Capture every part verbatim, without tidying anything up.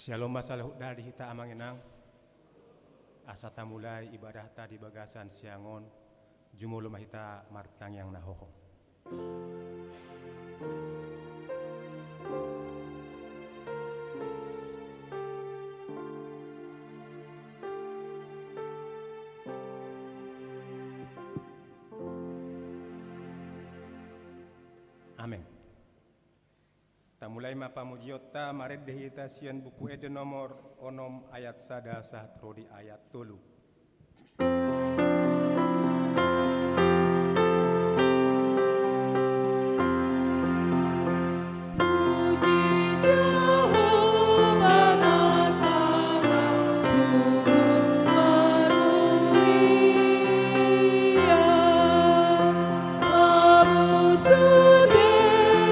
Syalom ma saluhutna di hita amang inang. Asa tamulai ibadahta di bagasan siang on, jumolo ma hita martangiang na hohom. Amen. Tamulai ma pamujionta, marende hita sian Buku Ende nomor onom ayat sada sahat ro di ayat tolu. Puji Jahowa na sangap, huhut marmulia. Hamu sude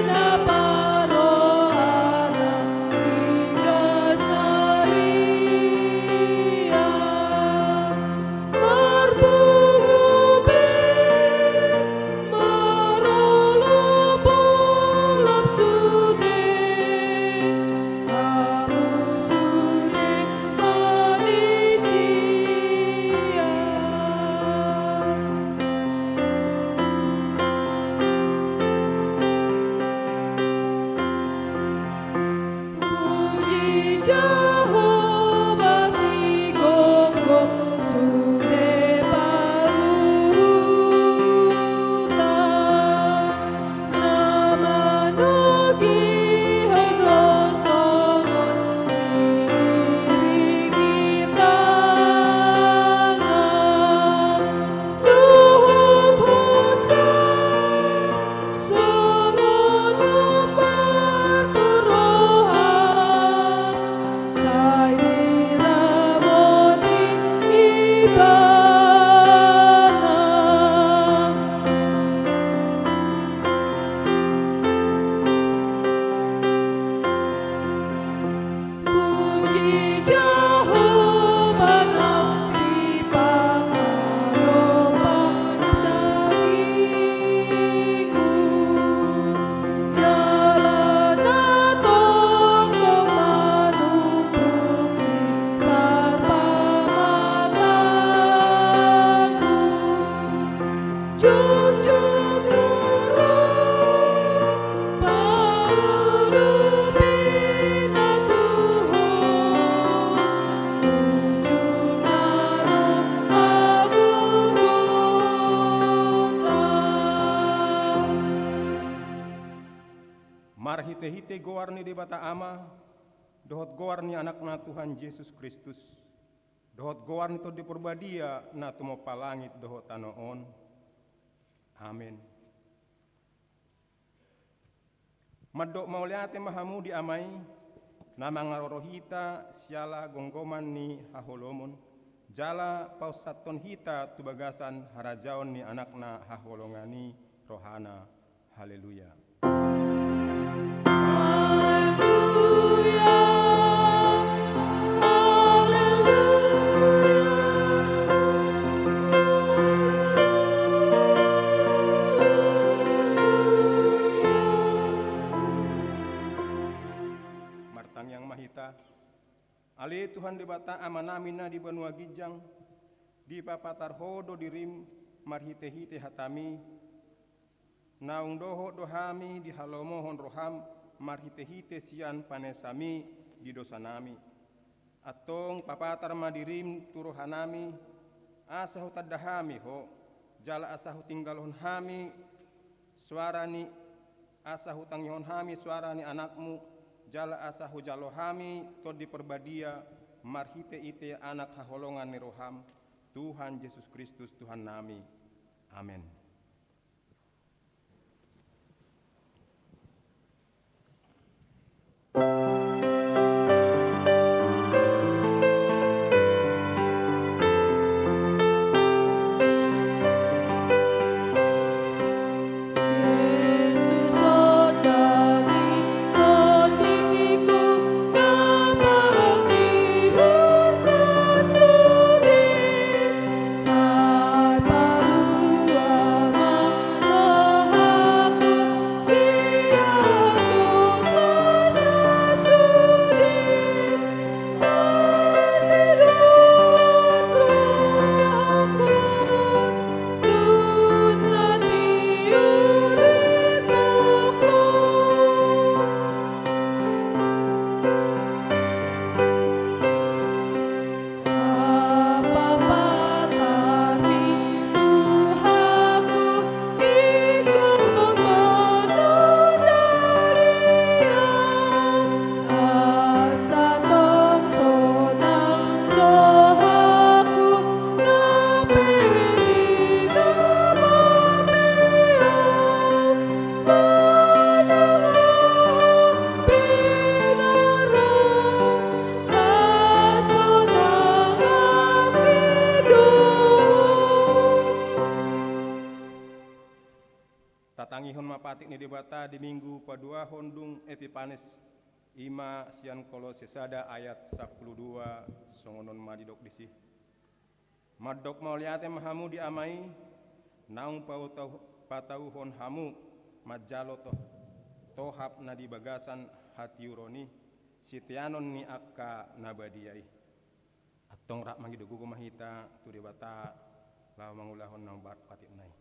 na parrohana, ringgas na riang. Marpungu pe, marolopolop sude, hamu sude manisia. Puji Jahowa, sigomgom sude parluhuta. Na manogihon do songon iring-iring tangan, dohot hosa songon hombar tu roha. Sai diramoti Ibana. Puji Jahowa, na pinomparmuna dagingku. Jala na tongtong manumpuki sarpamatangku. Jujur turut paudupi na tu Ho, ujungna ro hagogotan. Marhite-hite goar ni Debata Ama, dohot goar ni Anakna Tuhan Jesus Kristus, dohot goar ni Tondi Porbadia na tumompa langit dohot tano on. Amen. Mandok mauliate ma hamu di Ama i, na mangaroro hita siala gomgoman ni haholomon, jala paunsathon hita tu bagasan harajaon ni Anakna haholongan i, rohana. Haleluya. Haleluya. Haleluya. Martangiang ma hita. Ale Tuhan Debata Amanami na di banua ginjang, dipapatar Ho do dirim marhite-hite hataMi. Naung dohot do hami dihalomohon rohaM marhite-hite sian panesami di dosanami. Antong papatar ma dirim tu rohanami, asa hutanda hami Ho, jala asa hutinggalhon hami soara ni, asa hutangihon hami soara ni AnakMu, jala asa hujalo hami Tondi Porbadia marhite-hite Anak haholongan ni rohaM, Tuhan Jesus Kristus Tuhannami. Amen. Tangihon ma patik ni Debata di Minggu paduahon dung Epipanes, i ma sian Kolose sada ayat sampulu dua, songon on ma didok disi. Mandok mauliate ma hamu di Ama i, naung pautau-, patauhon hamu manjalo to-, tohap na di bagasan hatiuron i, siteanon ni angka na badia i. Antong rap mangido gogo ma hita tu Debata, laho mangulahon na hombar tu patikna i.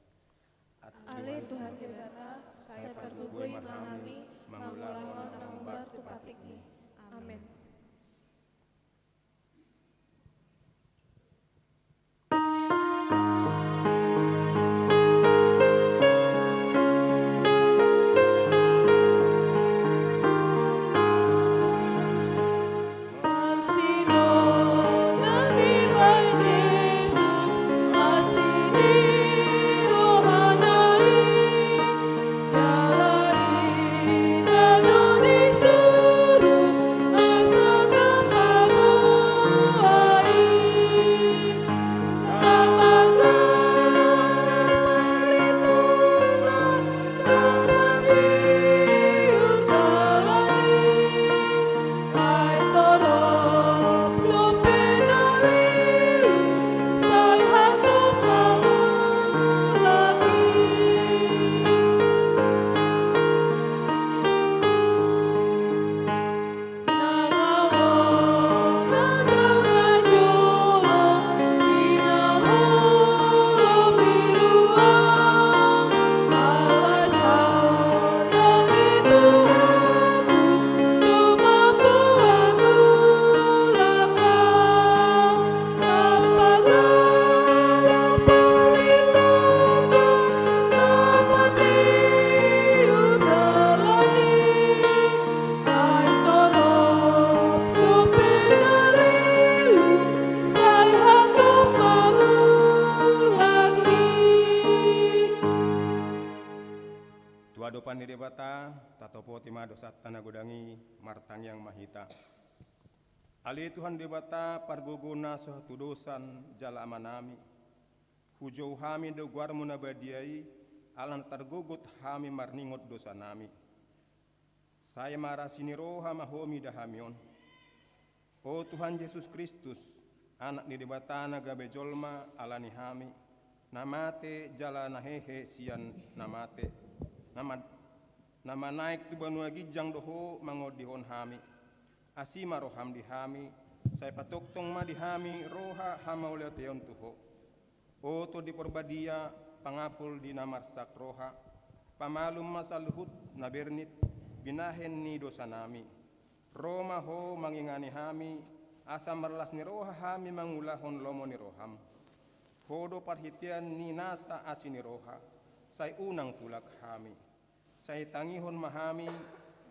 Ale Tuhan Debata, sai pargogoi ma hami mangulahon na hombar tu patikmi. Amen. Tu adopan ni Debata, tatopoti ma dosanta na godang i, martangiang ma hita. Ale Tuhan Debata, pargogo na so hatudosan jala Amanami, hujou hami do goarmu na badia i, ala na targogot hami marningot dosanami. Sai marasi ni roha ma Ho mida hami on. O Tuhan Jesus Kristus, Anak ni Debata na gabe jolma ala ni hami, na mate jala na hehe sian na mate, na ma-, na manaek tu banua ginjang do Ho mangondihon hami. Asi ma roham di hami, sai patongtong ma di hami roha hamauliateon tu Ho. O Tondi Porbadia, pangapul di na marsak roha, pamalum ma saluhut na bernit binahen ni dosanami. Ro ma Ho mangingani hami, asa marlas ni roha hami mangulahon lomo ni roham. Ho do parhitean ni nasa asi ni roha, sai unang tulak hami. Sai tangihon ma hami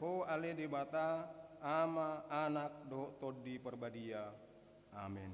Ho ale Debata, Ama, Anak, dohot Tondi Porbadia. Amen.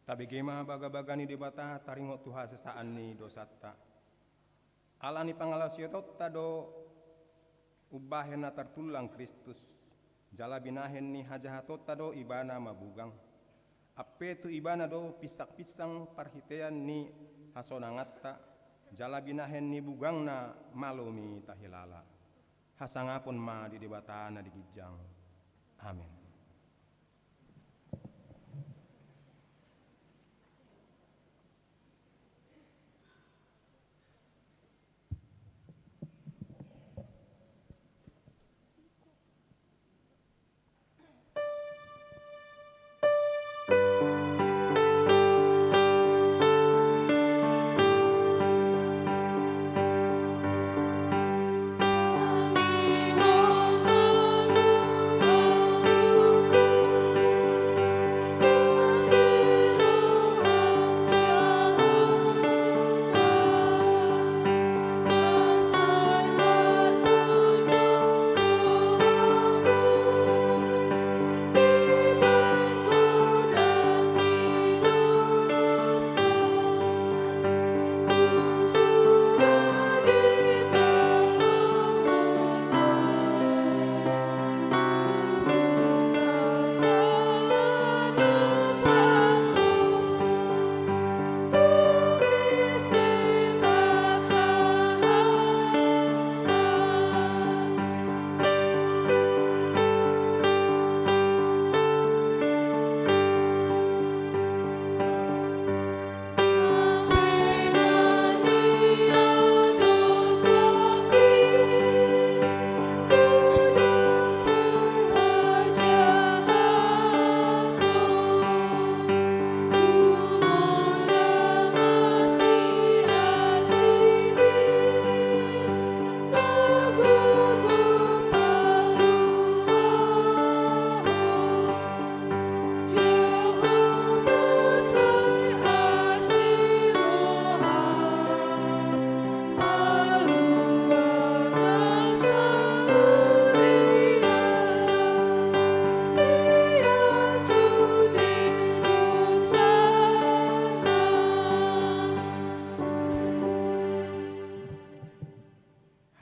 Tabege ma bagabaga ni Debata taringot tu hasesaan ni dosanta. Ala ni pangalaosionta do umbahen na tartullang Kristus, jala binahen ni hajahatonta do Ibana mabugang. Ampe tu Ibana do pinsangpinsang parhitean ni hasonanganta, jala binahen ni bugangna malomi tahilala. Hasangapon ma di Debata na di ginjang. Amen.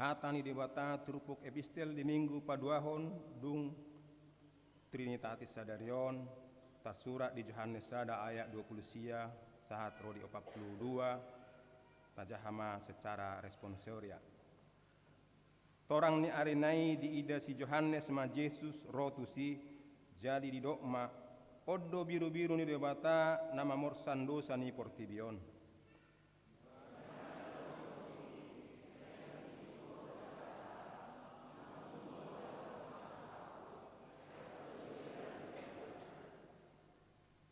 Hata ni Debata turpuk epistel di Minggu paduahon dung Trinitatis sadari on, tarsurat di Johannes sada ayat dua pulu sia sahat ro di opat pulu dua, tajaha ma secara responsoria. Torang ni ari nai diida si Johannes ma Jesus ro tusi, jadi didok ma: On do birubiru ni Debata na mamorsan dosa ni portibi on.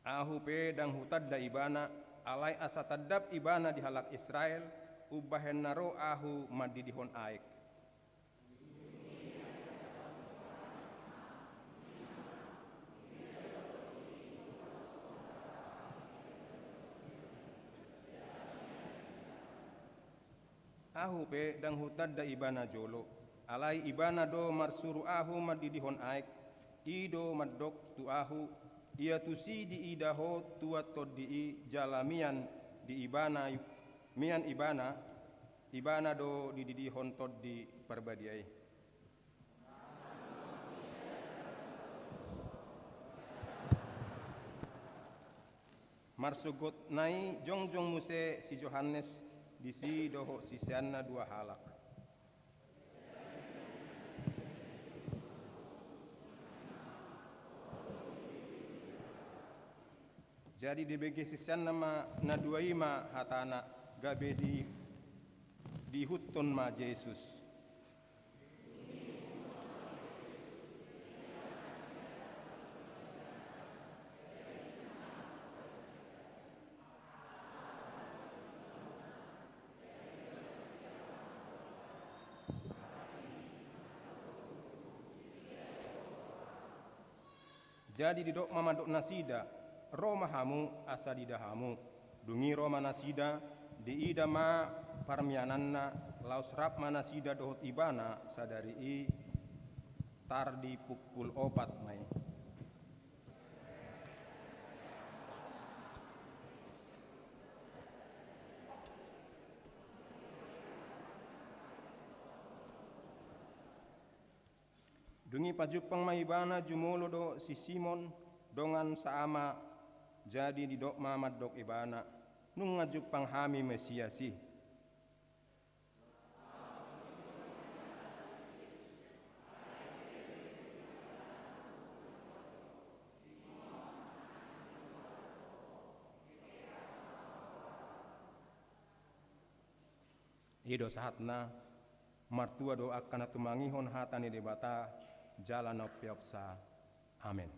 Ahu pe ndang hutanda Ibana, alai asa tandap Ibana di halak Israel, umbahen na ro Ahu mandidihon aek. Ahu pe ndang hutanda Ibana jolo, alai Ibana do marsuru Ahu mandidihon aek. I do mandok tu Ahu: Ia tusi diida ho tuat tondi i, jala mian di Ibana, mian Ibana, Ibana do dididihon Tondi Parbadia i. Marsogot nai jongjong muse si Johannes disi dohot siseanna dua halak. Jadi dibege siseanna ma na dua i ma hatana, gabe di, diihuthon ma Jesus. Jadi didok ma mandok nasida: Ro ma hamu asa diida hamu. Dung i ro ma nasida, diida ma parmiananna, laos rap ma nasida dohot Ibana sadari i. Tar di pukul opat ma i. Dung i pajumpang ma Ibana jumolo dohot si Simon dongan saama, jadi didok ma mandok Ibana: Nunga jumpang hami Mesias i. I do sahatna. Martua do angka na tumangihon hata ni Debata jala na umpeopsa. Amen.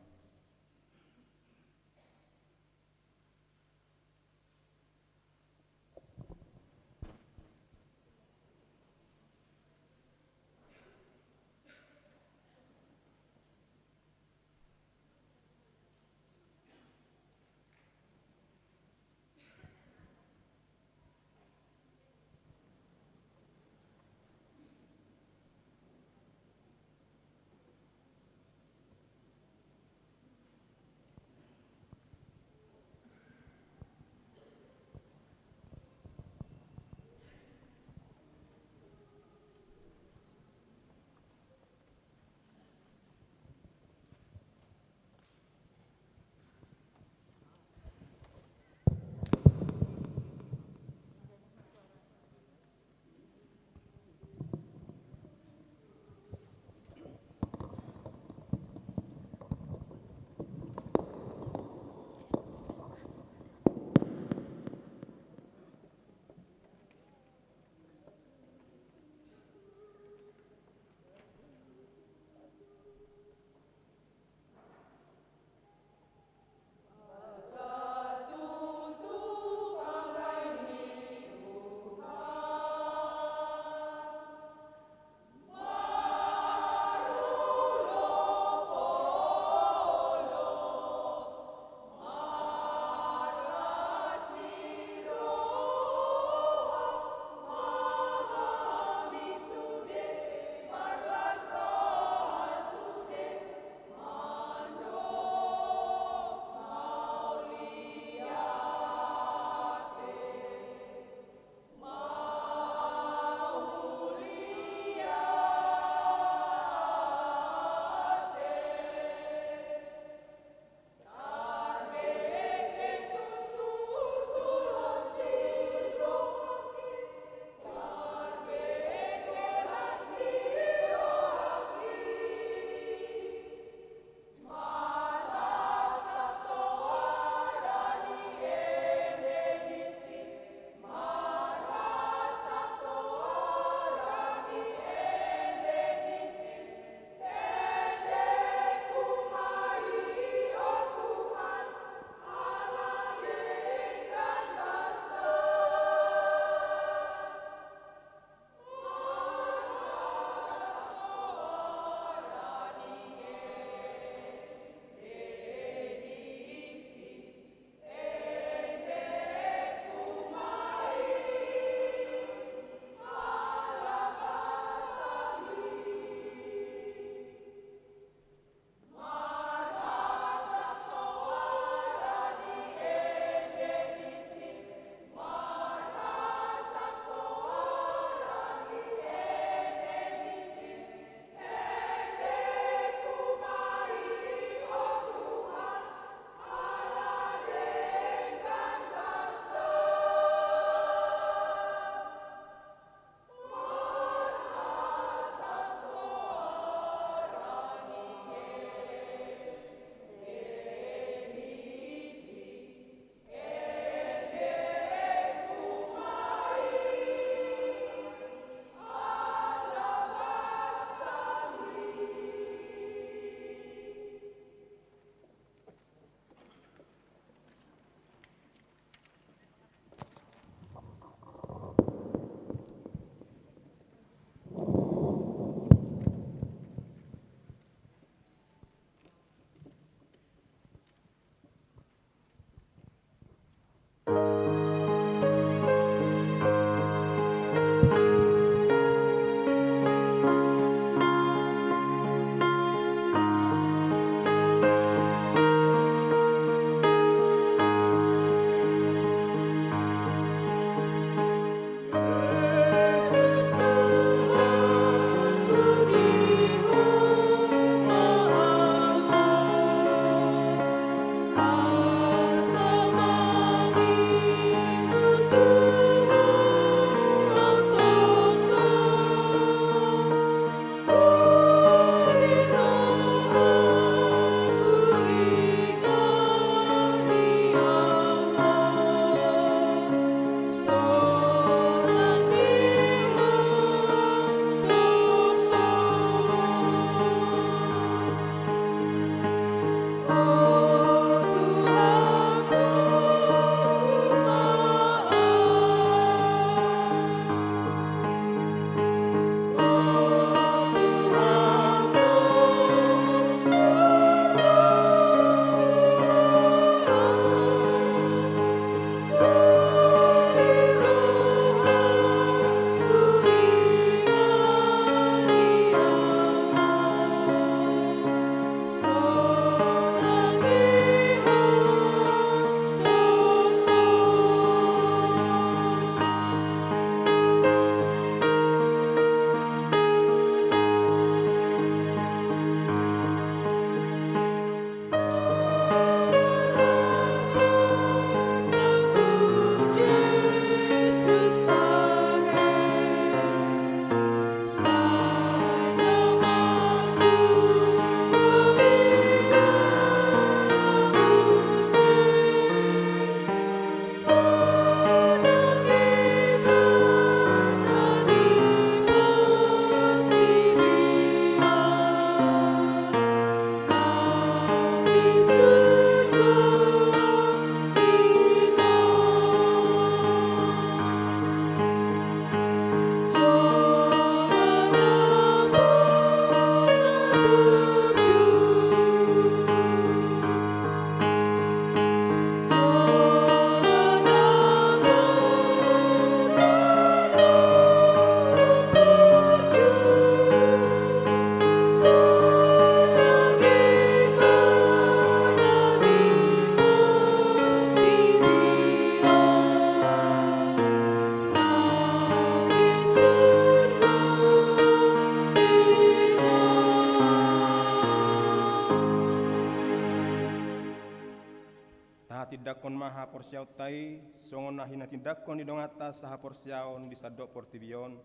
Tahatindangkon ma haporseaonta i, songon na hinatindangkon ni donganta sahaporseaon di sandok portibi on.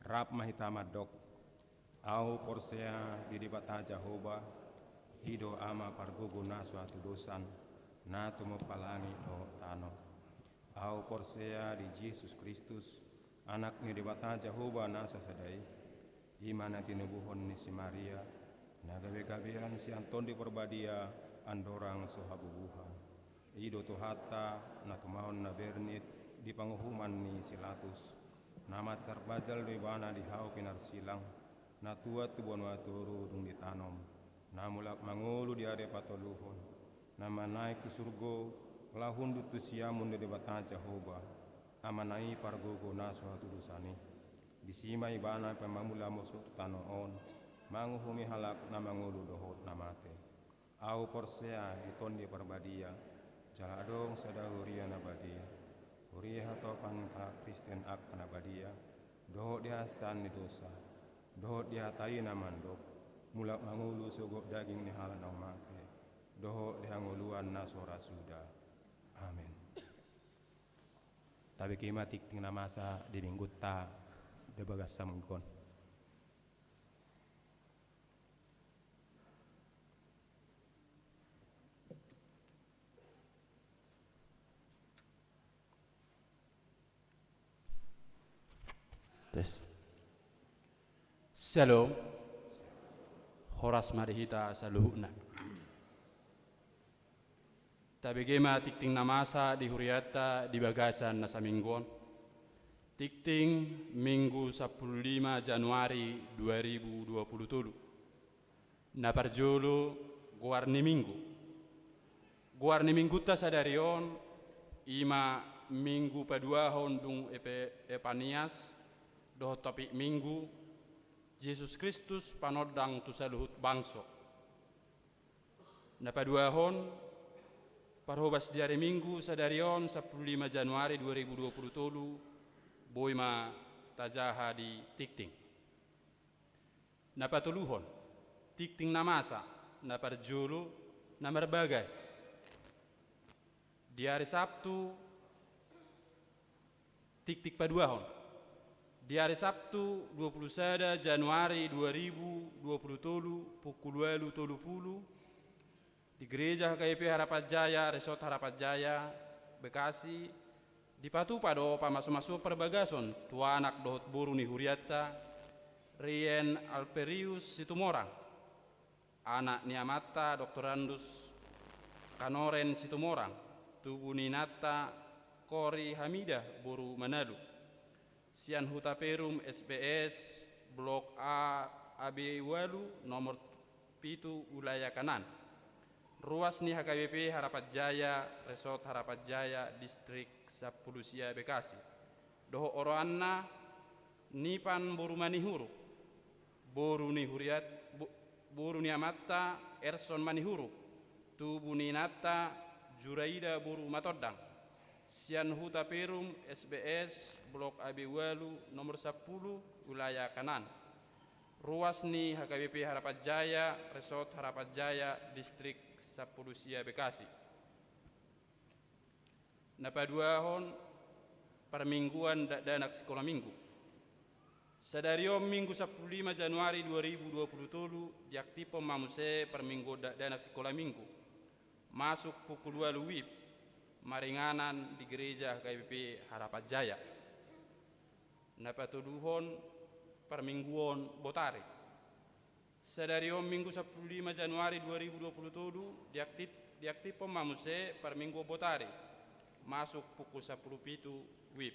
Rap ma hita mandok. Ahu porsea di Debata Jahowa, i do Ama pargogo na so hatudosan, na tumompa langit dohot tano. Ahu porsea di Jesus Kristus, Anak ni Debata Jahowa na sasada i, i ma na tinubuhon ni si Maria, na gabegabean sian Tondi Parbadia, andorang so habubuhan. I do Tuhanta, na tumaon na bernit di panguhuman ni si Latus, na mate tarbajal do Ibana di hau pinarsilang, na tuat tu banua toru dung ditanom, na mulak mangolu di ari patoluhon, na manaek tu surgo, laho hundul tu siamun ni Debata Jahowa, Amana i pargogo na so hatudosan i. Disi ma Ibana pamamula mosok tu tano on, manguhumi halak na mangolu dohot na mate. Ahu porsea di Tondi Parbadia, jala adong sada huria na badia, huria hatopan halak Kristen angka na badia, dohot di hasesaan ni dosa, dohot di hata i na mandok, mulak mangolu sogot daging ni halak naung mate, dohot di hangoluan na so ra suda. Amen. Tabege ma tingting na masa di minggunta di bagasan minggu on. Tes. Syalom. Horas ma di hita saluhutna. Tabege ma tingting na masa di hurianta di bagasan na saminggu on. Tingting Minggu sampulu lima Januari dua ribu dua pulu tolu. Na parjolo, goar ni Minggu. Goar ni Minggunta sadari on, i ma Minggu paduahon dung Epe-, Epanias, dohot topik Minggu, Jesus Kristus panondang tu saluhut bangso. Na paduahon, parhobas di ari Minggu sadari on, sampulu lima Januari dua ribu dua pulu tolu, boi ma tajaha di tingting. Na patoluhon, tingting na masa, na parjolo, na marbagas. Di ari Sabtu, Tiktik paduahon. Di ari Sabtu dua puluh sada Januari dua ribu dua puluh tolu pukul ualu tolu pulu, di Gereja H K B P Harapan Jaya, Resort Harapan Jaya, Bekasi, dipatupa do pamasumasuon parbagason tu anak dohot boru ni hurianta, Rien Alperius Situmorang, anak ni amanta Doktorandus Kanoren Situmorang, tubu ni inanta Kori Hamida boru Manalu, sian Huta Perum S B S, Blok A, A B ualu, nomor pitu, Wilayah Kanan. Ruas ni H K B P Harapan Jaya, Resort Harapan Jaya, Distrik Sampulu Sia Bekasi. Dohot oroanna, Nipan boru Manihuruk, boru ni huriat, bo-, boru ni amanta Erson Manihuruk, tubu ni inanta Juraida boru Matondang, sian Huta Perum S B S, Blok A B ualu, nomor sampulu, Wilayah Kanan. Ruas ni H K B P Harapan Jaya, Resort Harapan Jaya, Distrik Sampulu Sia Bekasi. Na paduahon, parmingguon dakdanak sikola minggu. Sadari on Minggu sampulu lima Januari dua ribu dua puluh tolu, diaktifhon ma muse parmingguon dakdanak sikola minggu, masuk pukul ualu wib, maringanan di Gereja H K B P Harapan Jaya. Na patoluhon, parmingguon botari. Sadari on Minggu sampulu lima Januari dua ribu dua puluh tolu, diaktif-, diaktifhon ma muse parmingguon botari, masuk pukul sampulu pitu wib.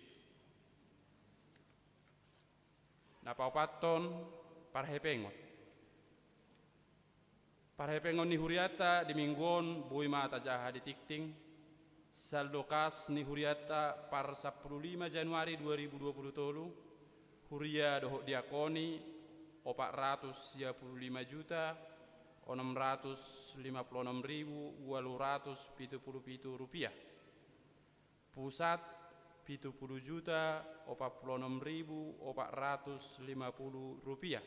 Na paopathon, parhepengon. Parhepengon ni hurianta di minggu on boi ma tajaha di tingting. Saldo kas ni hurianta par sampulu lima Januari dua ribu dua puluh tolu, huria dohot diakoni, opat ratus sia pulu lima juta, onom ratus lima pulu onom ribu, ualu ratus pitu pulu pitu rupiah. Pusat, pitu pulu juta, opat pulu onom ribu, opat ratus lima pulu rupiah.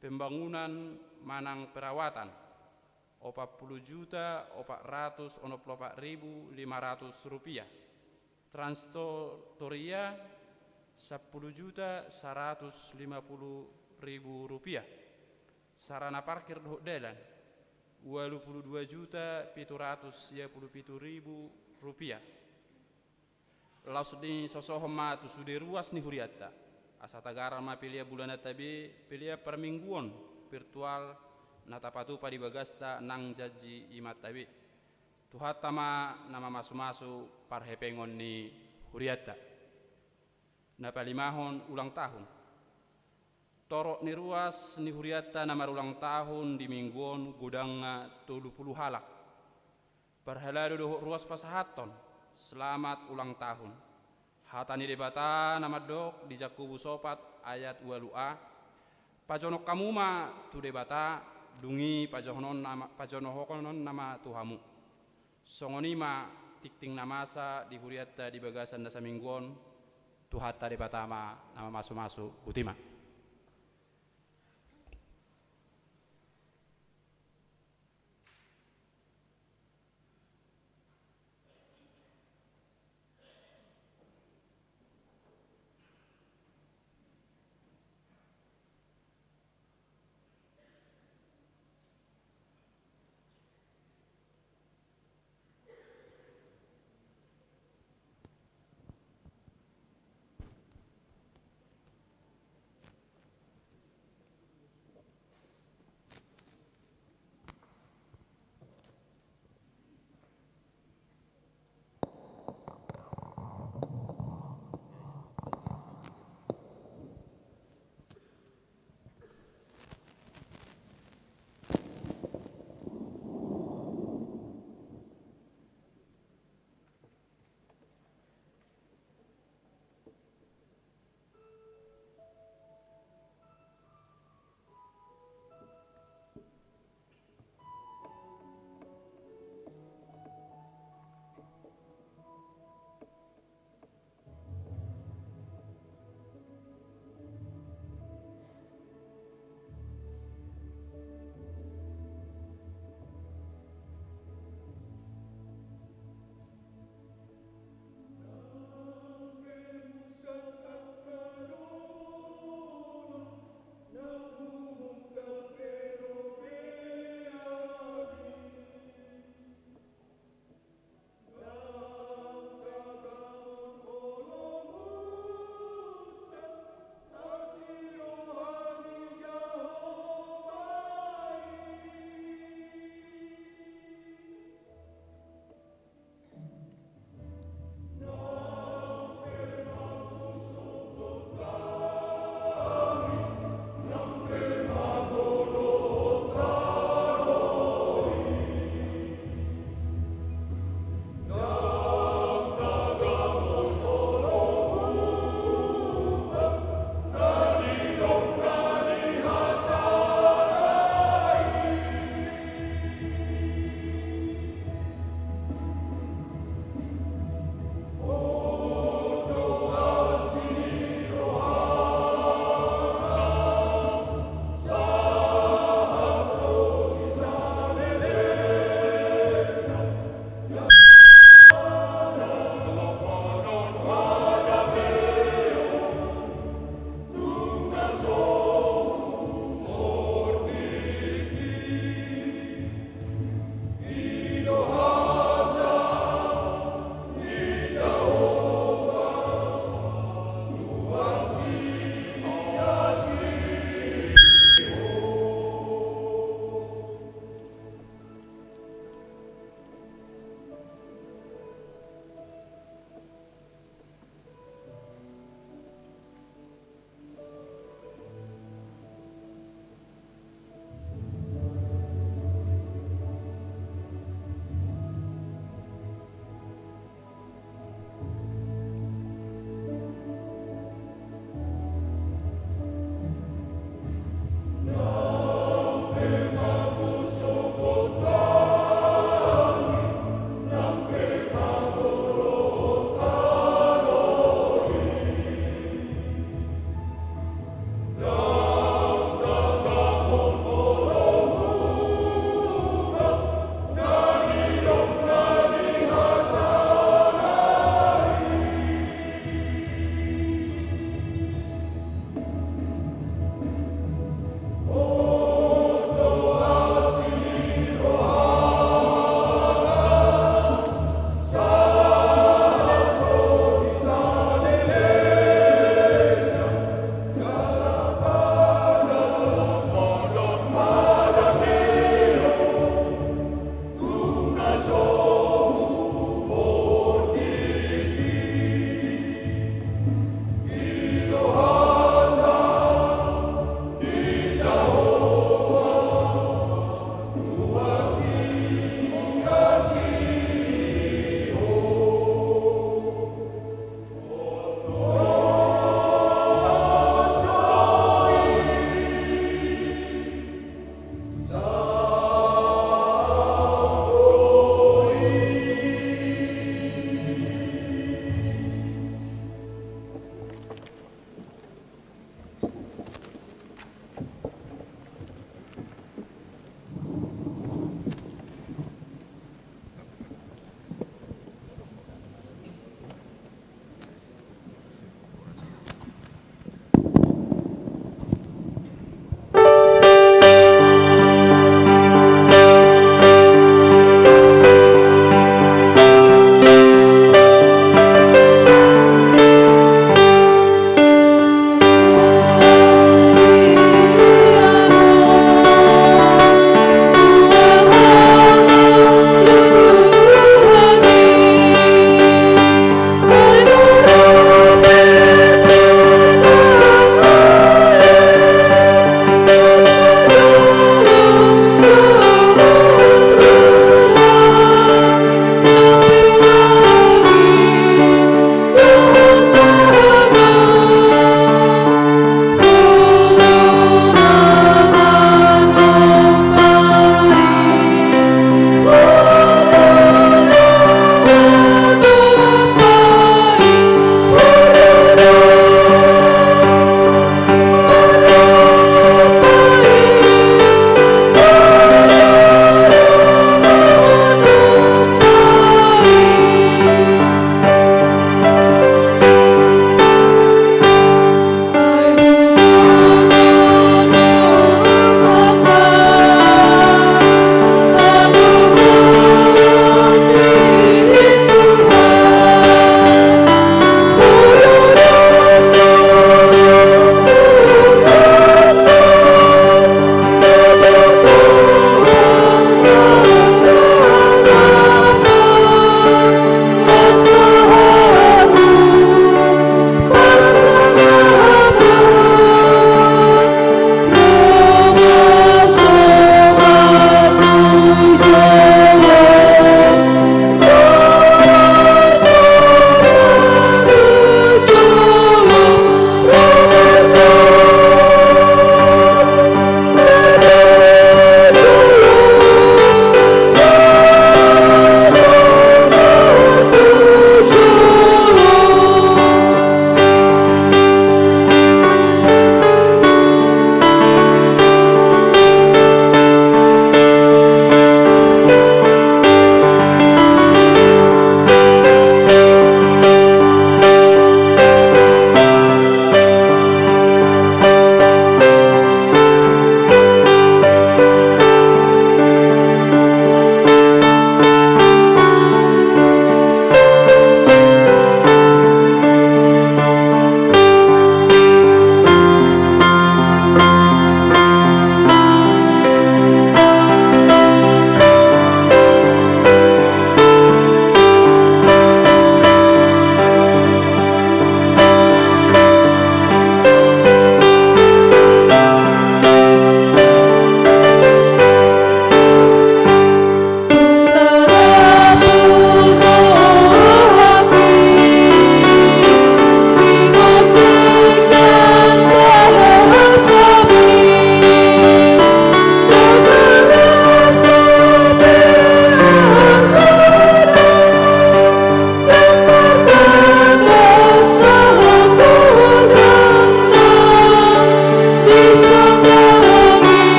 Pembangunan manang perawatan, opat pulu juta, opat ratus onom pulu opat ribu, lima ratus rupiah. Transtoria, sampulu juta, saratus lima pulu ribu rupiah. Sarana parkir dohot dalan, ualu pulu dua juta, pitu ratus sia pulu pitu ribu rupiah. Laos disosohon ma tu sude ruas ni hurianta. Asa tagaran ma pelean bulananta be, pelean parmingguon virtual na tapatupa di bagasta nang janji imanta be. Tuhanta ma na mamasumasu parhepengon ni hurianta. Na palimahon, ulang tahun. Torop ni ruas ni hurianta na marulang tahun di minggu on godangna tolu pulu halak. Parhalado dohot ruas pasahathon, selamat ulang tahun. Hata ni Debata na mandok di Jakobus opat ayat ualu a, pajonohon hamu ma tu Debata, dung i pajonohononna ma, pajonohononna ma tu hamu. Songon i ma tingting na masa di hurianta di bagasan na saminggu on. Tuhanta Debata ma na mamasumasu. Botima.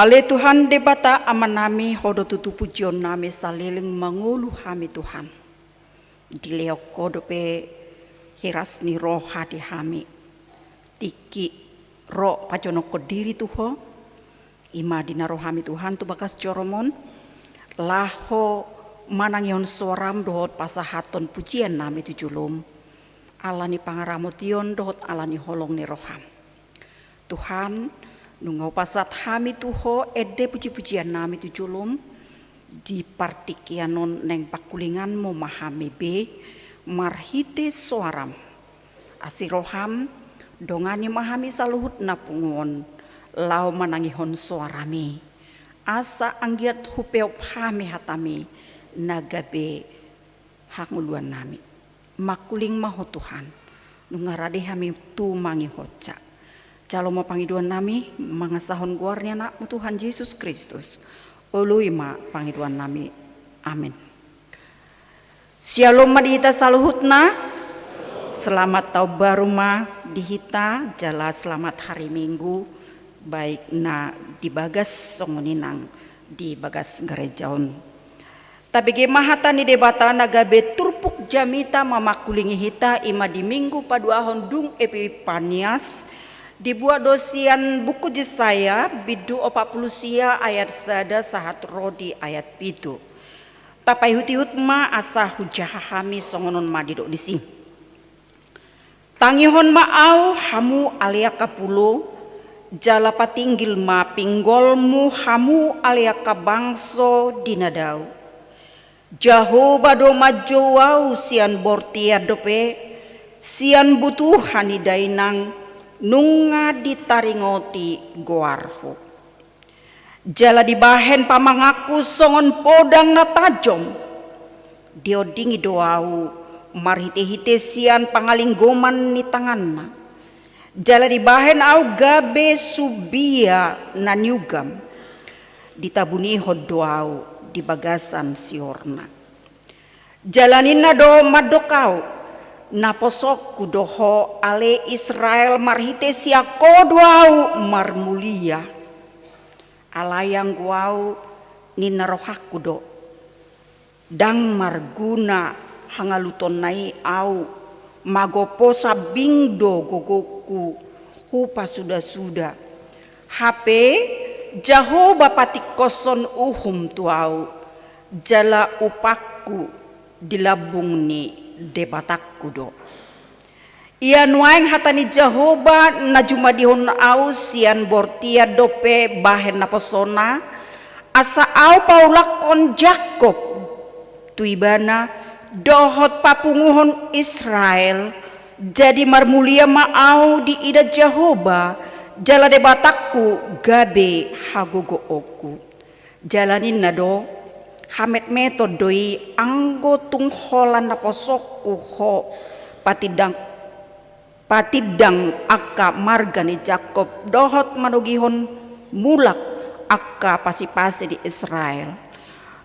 Ale Tuhan Debata Amanami, Ho do tutu pujionnami saleleng mangolu hami Tuhan. Dilehon Ho dope hiras ni roha di hami. Tingki ro pajonokhon diri tu Ho, i ma di na ro hami Tuhan tu bagas joro-Mon, laho manangihon soaram dohot pasahathon pujiannami tu jolom, ala ni pangaramotion dohot ala ni holong ni roham. Tuhan, nunga hupasahat hami tu Ho ende pujipujiannami tu jolom, di partingkian on naeng pangkulinganmu ma hami be, marhite soaram. Asi roham, dongani ma hami saluhutna pungu on, laho manangihon soaram i. Asa anggiat hupeop hami hatami, na gabe hangoluannami. Mangkuling ma Ho Tuhan, nunga rade hami tumangihonsa. Jalo ma pangidoannami, mangasahon goar ni Anakmu Tuhan Jesus Kristus. Oloi ma pangidoannami. Amin. Syalom ma di hita saluhutna. Selamat tahun baru ma di hita, jala selamat hari Minggu, baik na di bagas songon i nang di bagas gareja on. Tabege ma hata ni Debata na gabe turpuk jamita mamangkulingi hita, i ma di Minggu paduahon dung Epipanias, dibuat do sian buku Jesaya, bindu opat pulu sia ayat sada sahat ro di ayat pitu. Tapaihutihut ma asa hujaha hami, songon on ma didok disi. Tangihon ma Ahu, hamu ale angka pulo, jala patinggil ma pinggolmu, hamu ale angka bangso di na dao. Jahowa do manjou Ahu sian bortian dope, sian butuha ni dainang, nunga ditaringoti goarhu. Jala dibahen pamanganku songon podang na tajom. Diondingi do Ahu marhitehite sian pangalinggoman ni tanganna. Jala dibahen Ahu gabe sumbia na niugam. Ditabunihon do Ahu di bagasan siorna. Jala ninna do mandok Ahu, naposongku do ho ale Israel, marhite sian ho do Ahu marmulia. Alai anggo Ahu, ninna rohangku do, ndang marguna hangalutonna i Ahu, magopo sambing do gogongku hupasudasuda. Hape Jahowa patingkoshon uhum tu Ahu, jala upangku di lambung ni Debatangku do. Ia nuaeng hata ni Jahowa na jumadihon Ahu sian bortian dope bahen naposona, asa Ahu paulakhon Jakkob tu Ibana, dohot papunguhon Israel. Jadi marmulia ma Ahu diida Jahowa, jala Debatangku gabe hagogoonku. Jala ninna do, hametmeton do i anggo tung holan naposongku ho patindang, patindang angka marga ni Jakkob, dohot manogihon mulak angka pasipasi di Israel.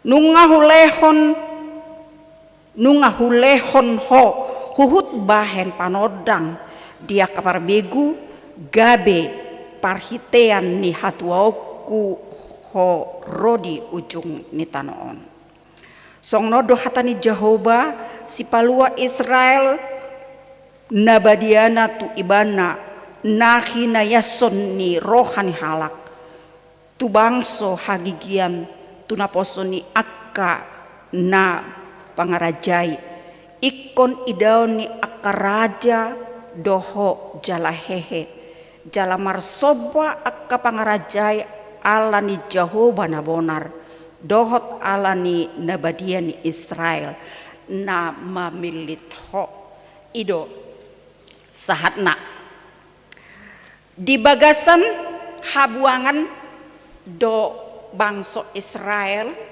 Nunga hulehon Nunga hulehon ho huhut bahen panondang di angka parbegu, gabe parhitean ni hatuaonku ho ro di ujung ni tano on. Songon on do hata ni Jahowa, Sipalua Israel, na badiana tu Ibana, na hinaiashon ni roha ni halak. Tu bangso hagigian, tu naposo ni angka na pangarajai, ingkon idaon ni angka raja dohot jala hehe, jala marsomba angka pangarajai ala ni Jahowa na bonar, dohot ala ni na badia ni Israel, na mamillit ho. I do sahatna. Di bagasan habuangan do bangso Israel,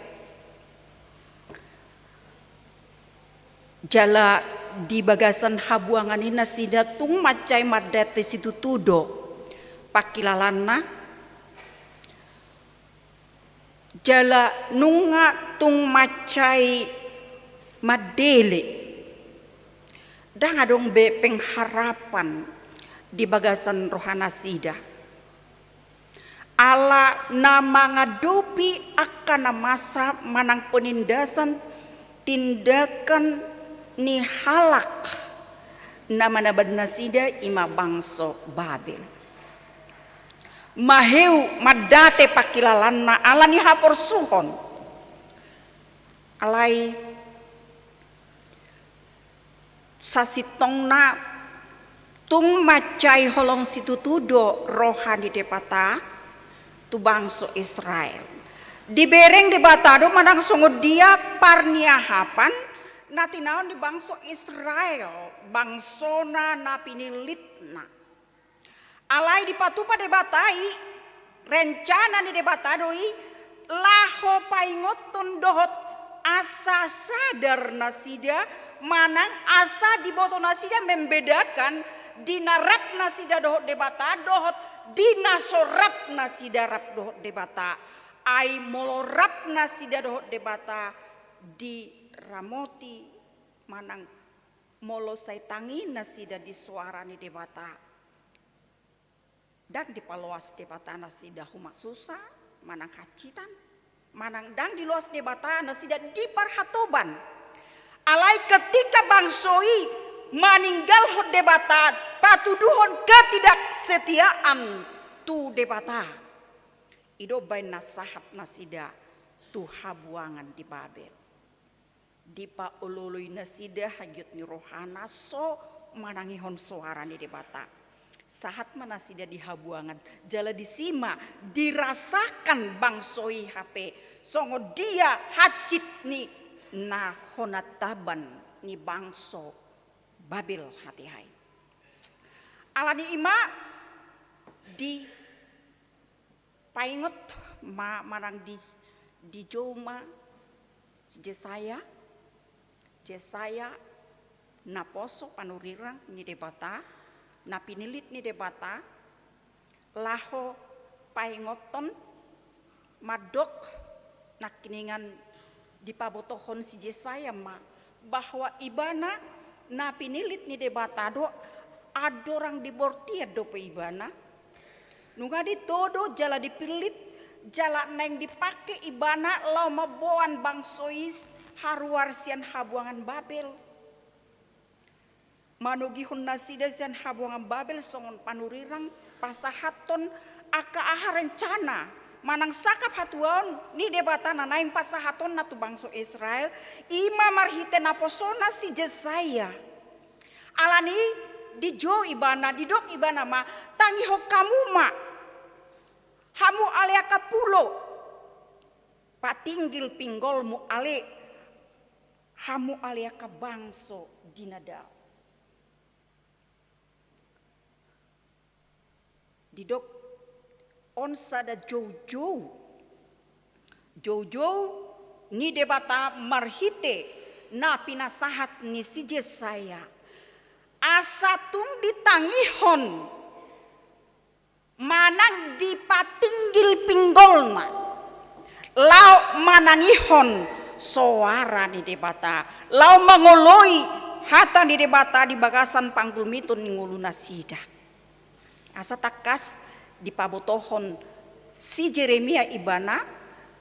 jala di bagasan habuangan i nasida tung mansai mandate situtu do pangkilalaanna, jala nunga tung mansai mandele. Ndang adong be pengharapan di bagasan rohanasida. Ala na mangadopi angka na masa manang penindasan tindakan ni halak na manaban nasida, i ma bangso Babel. Maheu mandate pangkilalaanna ala ni haporsuhon. Alai sasintongna tung mansai holong situtu do roha ni Debata tu bangso Israel. Dibereng Debata do manang songon dia parniahapan na tinaon ni bangso Israel, bangsona na pinillitna. Alai dipatupa Debata i, rencana ni Debata do i, laho paingothon dohot asa sadar nasida, manang asa diboto nasida membedakan di na rap nasida dohot Debata, dohot di na so rap nasida rap dohot Debata. Ai molo rap nasida dohot Debata diramoti, manang molo sai tangi nasida di soara ni Debata, ndang dipaloas Debata nasida humasusa, manang hansitan, manang ndang diloas Debata nasida di parhatoban. Alai ketika bangso i maninggalhon Debata, patuduhon ketidaksetiaan tu Debata, i do umbahen na sahat nasida tu habuangan di Babel. Dipaolooloi nasida hagiot ni rohana so manangihon soara ni Debata. Sahat ma nasida di habuangan, jala disi ma dirasakan bangso i hape songon dia hansit ni na hona taban ni bangso Babel hatiha i. Alani i ma di paingot ma, manang di, dijou ma si Jesaya, Jesaya naposo panurirang ni Debata, na pinillit ni Debata, laho paingothon mandok nangkiningan dipabotohon si Jesaya ma bahwa ibana na pinillit ni Debata do, andorang di bortian dope ibana, nunga ditodo jala dipillit, jala naeng dipangke ibana laho mamboan bangso i haruar sian habuangan Babel. Manogihon nasida sian habuangan Babel songon panurirang pasahathon angka aha rencana manang sangkap hatuaon ni Debata na naeng pasahatonna tu bangso Israel, i ma marhite naposona si Jesaya. Alani i dijou ibana, didok ibana ma, tangihon hamu ma, hamu ale angka pulo, patinggil pinggolmu ale, hamu ale angka bangso di na dao. Didok on sada joujou, joujou ni Debata marhite na pinasahat ni si Jesaya, asa tung ditangihon manang dipatinggil pinggolna laho manangihon soara ni Debata, laho mangoloi hata ni Debata di bagasan panggulmiton ni ngolunasida. Asa tangkas dipabotohon si Jeremia ibana,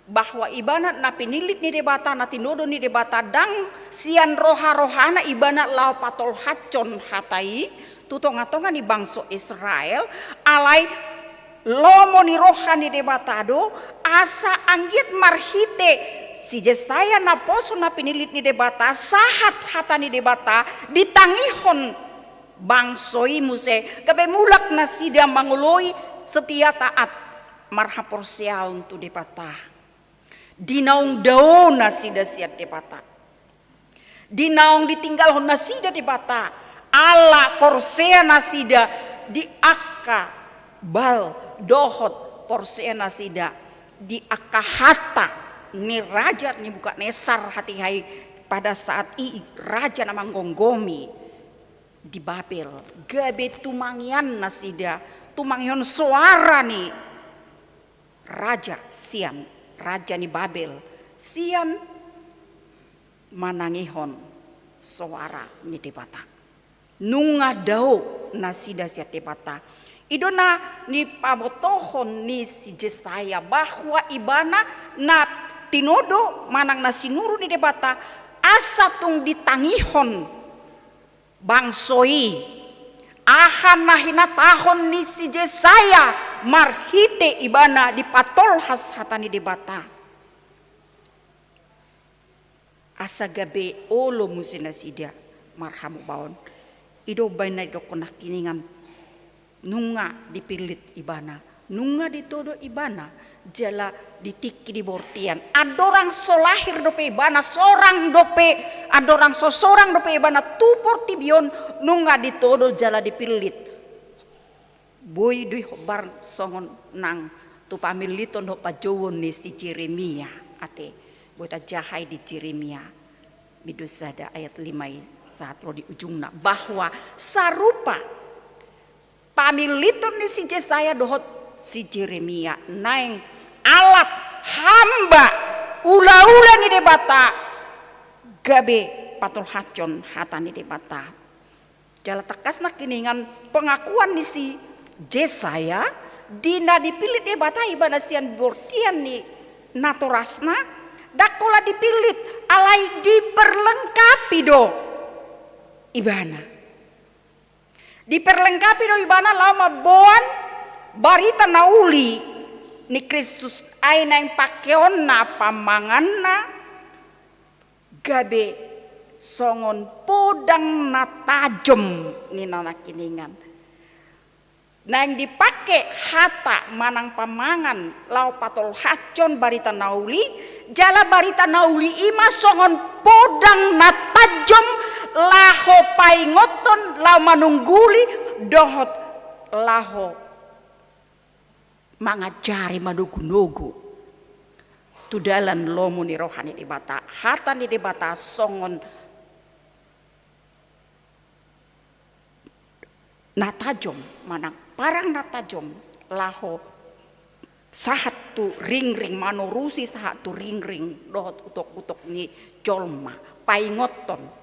bahwa ibana na pinillit ni Debata, na tinodo ni Debata, ndang sian roha-rohana ibana laho patolhashon hata i tu tonga-tonga ni bangso Israel, alai lomo ni roha ni Debata do, asa anggiat marhite si Jesaya naposo na pinillit ni Debata, sahat hata ni Debata, ditangihon bangso i muse, gabe mulak nasida mangoloi setia taat marhaporseaon tu Debata. Di naung dao nasida sian Debata, di naung ditinggalhon nasida Debata, ala porsea nasida di angka Baal dohot porsea nasida di angka hata ni raja Nebukadnesar hatiha i, pada saat i raja na manggomgomi di Babel, gabe tumangian nasida, tumangihon soara ni raja sian, raja ni Babel, sian manangihon soara ni Debata. Nunga dao nasida sian Debata. I do na nipabotohon ni si Jesaya bahwa ibana na tinodo manang na sinuru ni Debata asa tung ditangihon bangso i. Aha na hinatahon ni si Jesaya marhite ibana dipatolhas hata ni Debata. Asa gabe olo muse nasida marhamubaon. I do baen na didokkon nangkiningan nunga dipillit ibana, nunga ditodo ibana, jala di tingki di bortian. Andorang so lahir dope ibana, sorang dope, andorang so sorang dope ibana tu portibi on, nunga ditodo jala dipillit. Boi do i hombar songon nang tu pamilliton dohot pajouon ni si Jeremia, ate. Boi tajaha i di Jeremia bindu sada ayat lima i sahat ro di ujungna, bahwa sarupa pamilliton ni si Jesaya dohot si Jeremia, naeng alat, hamba, ulaula ni Debata gabe patolhashon hata ni Debata. Jala tangkas nangkiningan pengakuan ni si Jesaya, di na dipillit Debata ibana sian bortian ni natorasna, ndang holan dipillit, alai diperlengkapi do ibana. Diperlengkapi do ibana laho mamboan barita na uli ni Kristus, ai naeng pakeonna pamanganna, gabe songon podang na tajom ninna nangkiningan. Naeng dipake hata manang pamangan laho patolhashon barita na uli, jala barita na uli i ma songon podang na tajom laho paingothon, laho manungguli, dohot laho mangajari manogunogu tu dalan lomo ni roha ni Debata. Hata ni Debata songon na tajom, manang parang na tajom, laho sahat tu ringring, manorusi sahat tu ringring dohot utokutok ni jolma, paingothon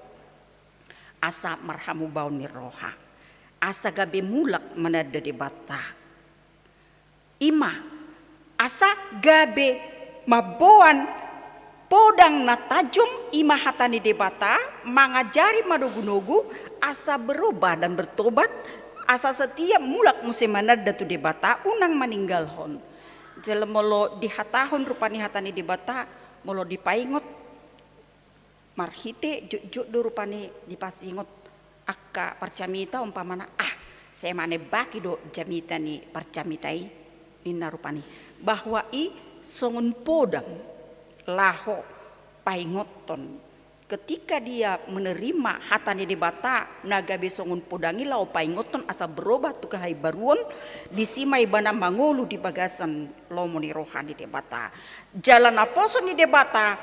asa marhamubaon ni roha, asa gabe mulak mananda Debata. I ma, asa gabe mamboan podang na tajom, i ma hata ni Debata, mangajari manogunogu, asa berubah dan bertobat, asa setia mulak muse mananda tu Debata, unang maninggalhon. Jala molo dihatahon rupani hata ni Debata, molo dipaingot, marhite jotjot do rupani dipasingot angka parjamita umpamana, ah, sai manembaki do jamita ni parjamita i, ninna rupani. Bahwa i songon podang laho paingothon. Ketika dia menerima hata ni Debata na gabe songon podang i laho paingothon asa berubah tu haibaruon, disi ma ibana mangolu di bagasan lomo ni roha ni Debata. Jala naposo ni Debata,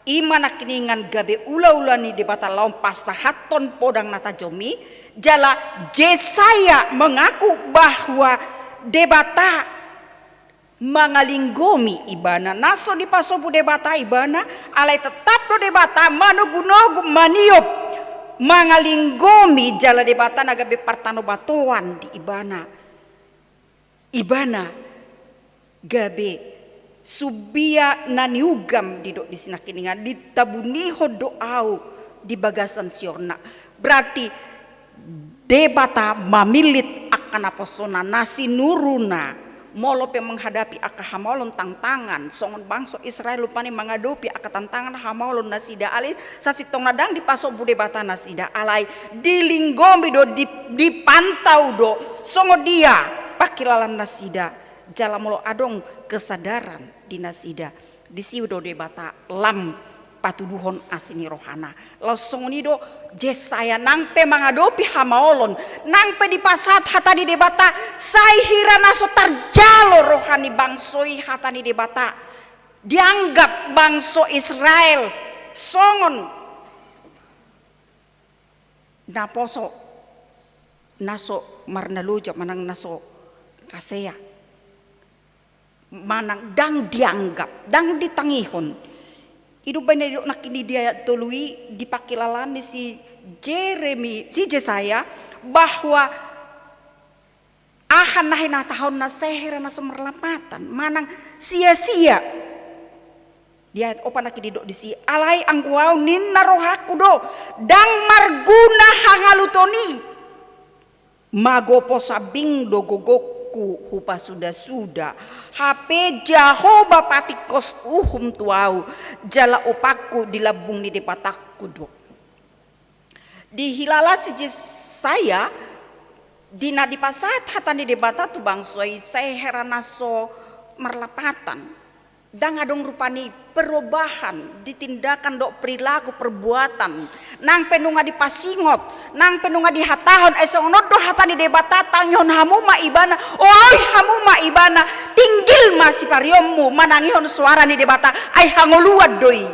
i ma nangkiningan gabe ulaula ni Debata laho pasahathon podang na tajom i, jala Jesaya mengaku bahwa Debata mangalinggomi ibana, na so dipasombu Debata ibana, alai tetap do Debata manogunogu maniop, mangalinggomi jala Debata na gabe partanobatoan di ibana. Ibana gabe sumbia na niugam, didok disi nangkiningan, ditabunihon do ahu di bagasan siorna. Berarti Debata mamillit angka naposona, na sinuruna, molo pe menghadapi angka hamaolon, tantangan, songon bangso Israel rupani mangadopi angka tantangan hamaolon nasida, alai sasintongna ndang dipasombu Debata nasida, alai dilinggomi do, di, dipantau do songon dia pangkilalaan nasida, jala molo adong kesadaran di nasida, disi do Debata lam patuduhon asi ni rohana. Laos songon i do Jesaya, nang pe mangadopi hamaolon, nang pe dipasahat hata ni Debata, sai hira na so tarjalo roha ni bangso i hata ni Debata, dianggap bangso Israel songon naposo, na so marnaloja manang na so hasea, manang ndang dianggap, ndang ditangihon. I do baen na didok nangkin di ayat tolu i, di pangkilalaan ni si Jeremi, si Jesaya, bahwa Aha na hinatahonna sai hera na so marlapatan, manang sia-sia. Di ayat opat nangkin didok disi, alai anggo ahu ninna rohangku do, ndang marguna hangaluton i. Magopo sambing do gogongku hupasuda-suda, hape Jahowa patingkos uhum tu ahu, jala upahku di lambung ni Debatangku do. Dihilala si Jesaya, di na dipasahat hata ni Debata tu bangso i sai hera na so marlapatan. Ndang adong rupani perubahan di tindakan dohot perilaku perbuatan. Nang pe nunga dipasingot, nang pe nunga dihatahon, ai songon on do hata ni Debata, tangihon hamu ma ibana, oloi hamu ma ibana, tinggil ma siparionmu manangihon soara ni Debata, ai hangoluan do i.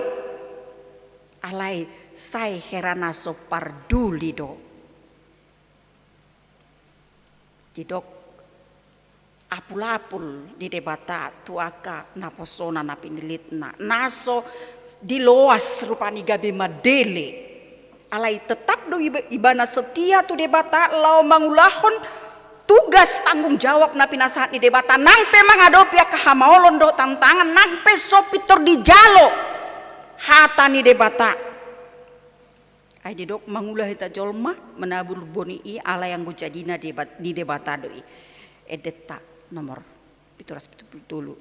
Alai sai hera na so parduli do. Didok apul-apul ni Debata tu angka naposona na pinillitna, na so diloas rupani gabe mandele. Alai tetap do iba-, ibana setia tu Debata laho mangulahon tugas tanggung jawab na pinasahat ni Debata, nang pe mangadopi angka hamaolon dohot tantangan, nang pe so pintor dijalo hata ni Debata. Ai didok mangula hita jolma, manabur boni i, alai anggo jadina Debat-, ni Debata do i. Endenta nomor pitu ratus pitu pulu tolu.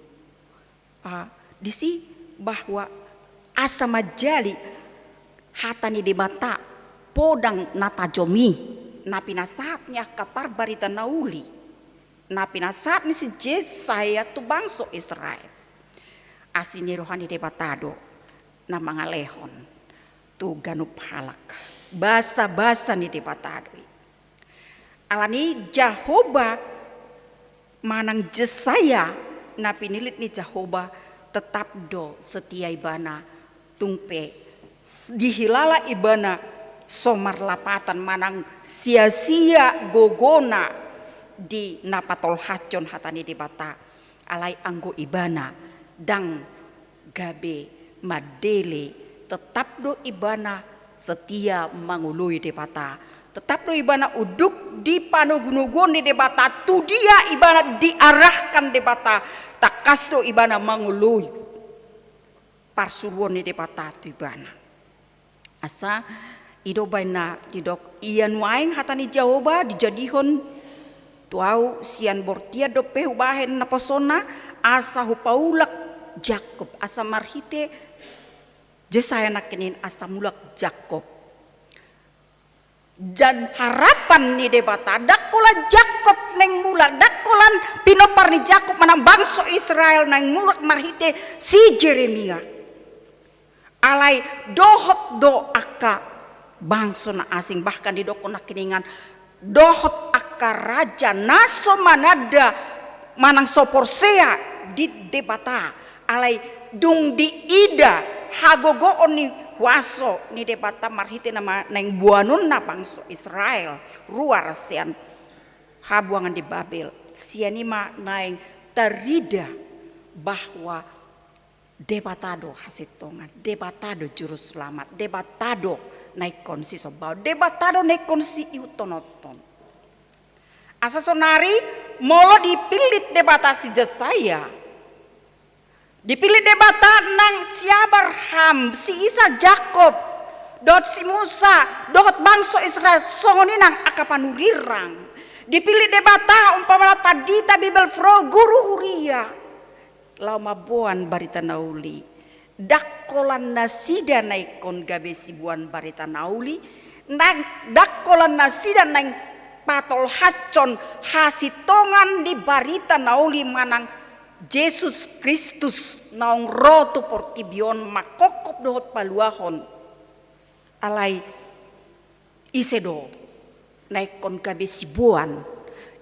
Ah, disi bahwa asa manjali hata ni Debata podang na tajom i, na pinasahat ni angka parbarita na uli, na pinasahat ni si Jesaya tu bangso Israel. Asi ni roha ni Debata do na mangalehon tu ganup halak. Basa-basa ni Debata do i. Alani Jahowa manang Jesaya na pinillit ni Jahowa tetap do setia ibana, tung pe dihilala ibana so marlapatan manang sia-sia gogona di na patolhashon hata ni Debata. Alai anggo ibana ndang gabe mandele, tetap do ibana setia mangoloi Debata. Tetap do ibana unduk di panogunoguon ni Debata, tu dia ibana diarahkan Debata, tangkas do ibana mangoloi parsuruon ni Debata tu ibana. Asa i do baen na didok, ia nuaeng hata ni Jahowa dijadihon tu ahu sian bortian dope hubahen naposona, asa hupaulak Jakob, asa marhite Jesaya nangkining asa mulak Jakob. Dan harapan ni Debata, ndang holan Jakob naeng mulak, ndang holan pinompar ni Jakob manang bangso Israel naeng mulak marhite si Jeremia. Alai dohot do angka bangso na asing, bahkan didokkon nangkiningan dohot angka raja na so mananda manang so porsea di Debata. Alai dung diida hagogoon ni huaso ni Debata marhite na ma-, naeng boanonna bangso Israel ruar sian habuangan di Babel, sian i ma naeng tarida bahwa Debata do hasintongan, Debata do juruselamat, Debata do na ingkon sisombaon, Debata do na ingkon siihuthonon. Asa sonari molo dipillit Debata si Jesaya, dipillit Debata nang si Abraham, si Isak, Jakob, dohot si Musa, dohot bangso Israel, songon i nang angka panurirang. Dipillit Debata umpamana pandita, Bible pro, guru huria. Laho mamboan barita na uli. Ndang holan nasida na ingkon gabe siboan barita na uli, ndang, ndang holan nasida naeng patolhashon hasintongan ni barita na uli manang Jesus Kristus naung ro tu portibi on manghophop dohot paluahon. Alai ise do na ingkon gabe siboan,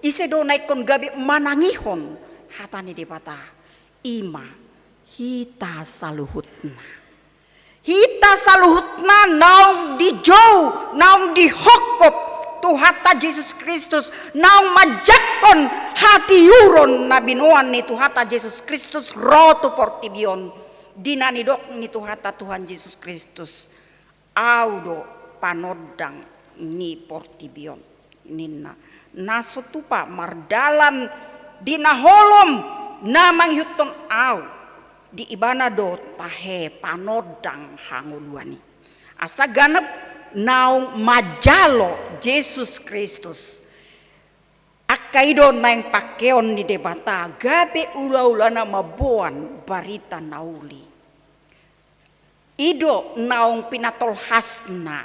ise do na ingkon gabe manangihon hata ni Debata? I ma hita saluhutna. Hita saluhutna naung dijou, naung dihophop Tuhanta Jesus Kristus, naung manjangkon hatiuron na binoan ni Tuhanta Jesus Kristus ro tu portibi on. Di na nidok ni Tuhanta Tuhan Jesus Kristus, Ahu do panondang ni portibi on, ninna. Na so tupa mardalan di na holom na mangihuthon ahu, di ibana do tahe panondang hangoluan i. Asa ganup naung manjalo Jesus Kristus. Angka i do naeng pangkeon ni Debata gabe ulaulana mamboan barita na uli. I do naung pinatolhasna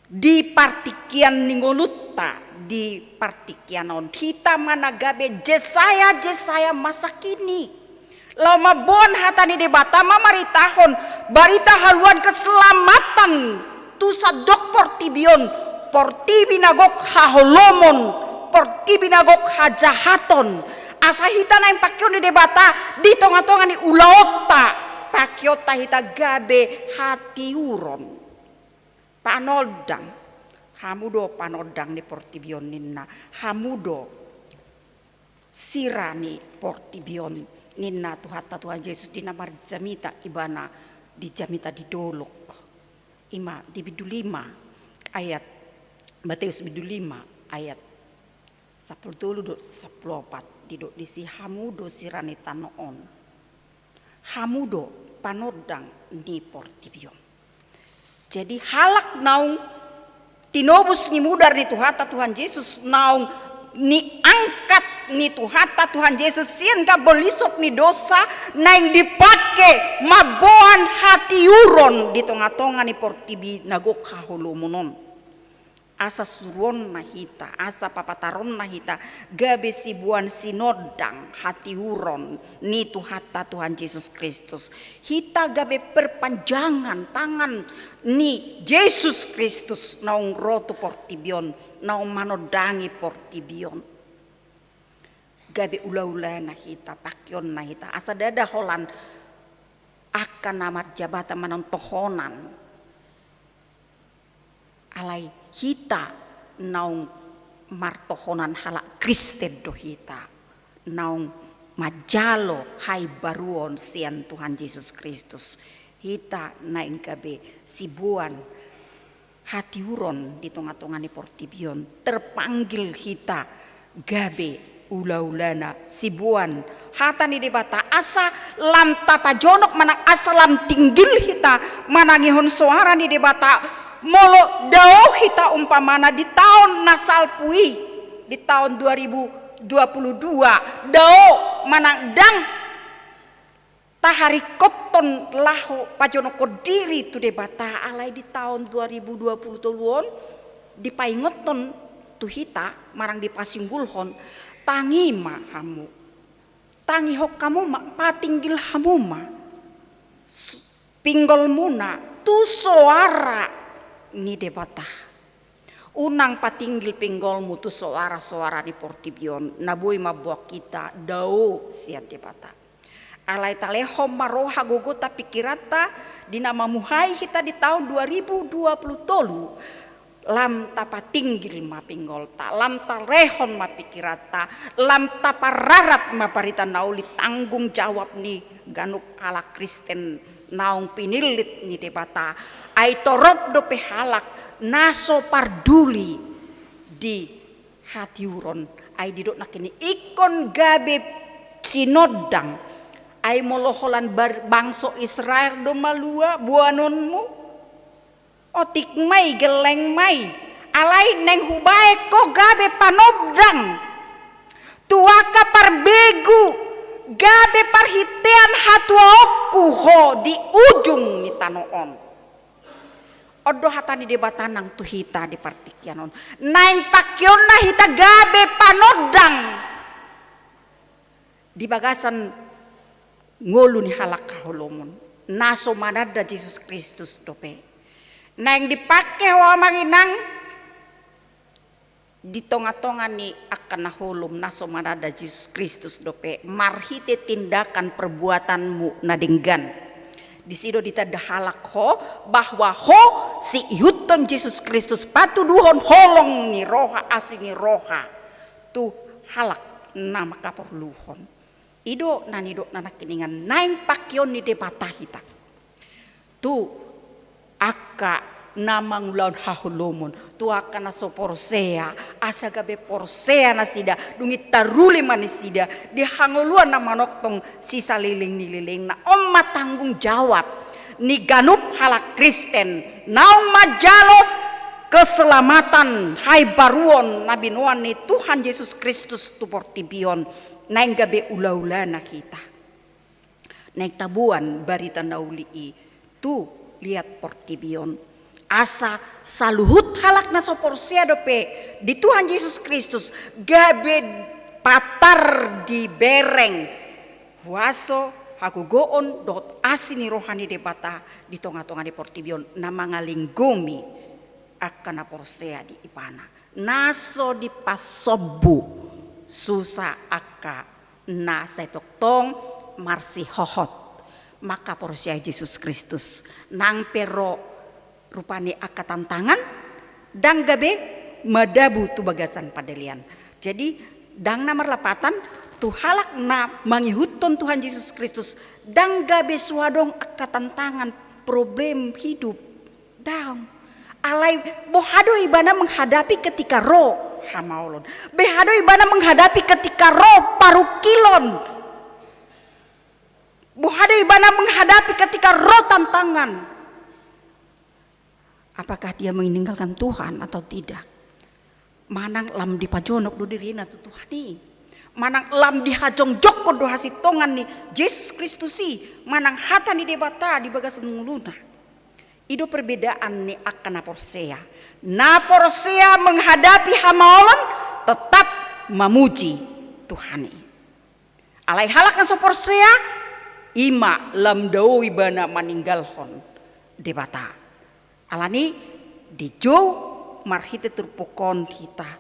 di partingkian ni ngolunta di partingkian on. Hita ma na gabe Jesaya, Jesaya masa kini. Laho mamboan hata ni Debata mamaritahon barita haluaon keselamatan tu sandok portibi on, portibi na gok haholomon, portibi na gok hajahaton. Asa hita naeng pangkeon ni Debata di tongatonga ni ulaonta, pangkeonta hita gabe hatiuron. Panondang, hamu do panondang ni portibi on ninna, hamu do sira ni portibi on ninna Tuhanta Tuhan Jesus di na marjamita ibana di jamita di dolok. I ma di bindu lima ayat, Mateus bindu lima ayat sampulu tolu dohot sampulu opat, didok disi hamu do sira ni tano on. Hamu do panondang ni portibi on. Jadi halak naung tinobus ni mudar ni Tuhanta Tuhan Jesus, naung niangkat ni Tuhanta Tuhan Jesus sian gambol isop ni dosa, naeng dipangke mamboan hatiuron di tongatonga ni portibi na gok haholomon on. Asa suruonna hita, asa papataronna hita gabe siboan sinondang hatiuron ni Tuhanta Tuhan Jesus Kristus. Hita gabe perpanjangan tangan ni Jesus Kristus naung ro tu portibi on, naung manondangi portibi on. Gabe ulaulana hita, pangkeonna hita, asa ndada holan angka na marjabatan manang tohonan. Alai hita naung martohonan halak Kristen do hita, naung manjalo haimbaruon sian Tuhan Jesus Kristus. Hita naeng gabe siboan hatiuron di tongatonga ni portibi on, terpanggil hita gabe ulaulana siboan hata ni Debata, asa lam tapajonok manang asa lam tinggil hita manangihon soara ni Debata. Molo dao hita umpamana di taon na salpu i, di taon dua ribu dua puluh dua, dao manang ndang taharingkothon laho pajonokhon diri tu Debata, alai di taon dua ribu dua puluh tolu on dipaingothon tu hita manang dipasinggulhon, tangi ma hamu, tangihon hamu ma, patinggil hamu ma s-, pinggolmuna tu soara ni Debata. Unang patinggil pinggolmu tu soara-soara ni portibi on na boi mamboan hita dao sian Debata. Alai talehon ma roha, gogota, pingkiranta di na mamuhai hita di taon dua ribu dua puluh tolu. Lam tapatinggil ma pinggolta, lam talehon ma pingkiranta, lam tapararat ma barita na uli, tanggung jawab ni ganup halak Kristen naung pinillit ni Debata. Ai torop dope halak na so parduli di hatiuron. Ai didok nangkin i, ingkon gabe sinondang. Ai molo holan bar-, bangso Israel do malua boanonmu, otik ma i, gelleng ma i. Alai naeng hubaen ho gabe panondang tu angka parbegu, gabe parhitean hatuaonku ho di ujung ni tano on. On do hata ni Debata nang tu hita di partingkian on. Naeng pangkeonna hita gabe panondang di bagasan ngolu ni halak haholomon na so mananda Jesus Kristus dope. Naeng dipangke ho amang inang di tongatonga ni angka na holom na so mananda Jesus Kristus dope marhite tindakan perbuatanmu na denggan. Disi do ditanda halak ho, bahwa ho siihuthon Jesus Kristus, patuduhon holong ni roha, asi ni roha tu halak na mangkaporluhon. I do na nidokna nangkiningan naeng pangkeon ni Debata hita tu angka na mangulahon haholomon tu angka na so porsea, asa gabe porsea nasida, dung i taruli ma nasida di hangoluan na manongtong sisaleleng ni lelengna. On ma tanggung jawab ni ganup halak Kristen naung manjalo keselamatan, haimbaruon na binoan ni Tuhan Jesus Kristus tu portibi on, naeng gabe ulaulana hita. Naeng taboan barita na uli i tu liat portibi on, asa saluhut halak na so porsea dope di Tuhan Jesus Kristus gabe patar dibereng huaso, hagogoon dohot asi ni roha ni Debata di tongatonga ni portibi on, na mangalinggomi angka na porsea di Ibana, na so dipasombu susa angka na sai tongtong marsihohot mangkaporseai Jesus Kristus. Nang pe ro rupani angka tantangan, ndang gabe madabu tu bagasan pandalian. Jadi, ndang na marlapatan, tu halak na mangihuthon Tuhan Jesus Kristus, ndang gabe so adong angka tantangan, problem hidup. Ndang. Alai boha do ibana menghadapi ketika ro hamaolon? Boha do ibana menghadapi ketika ro parungkilon? Boha do ibana menghadapi ketika ro tantangan? Apakah dia meninggalkan Tuhan atau tidak? Manang lam dipajonok do dirina tu Tuhan i? Manang lam dihajongjongkon do hasintongan ni Jesus Kristus i? Manang hata ni Debata di bagasan ngoluna? I do perbedaan ni angka na porsea. Na porsea menghadapi hamaolon tetap mamuji Tuhan i. Alai halak na so porsea, i ma lam dao ibana maninggalhon Debata. Alani dijou marhite turpuk on hita,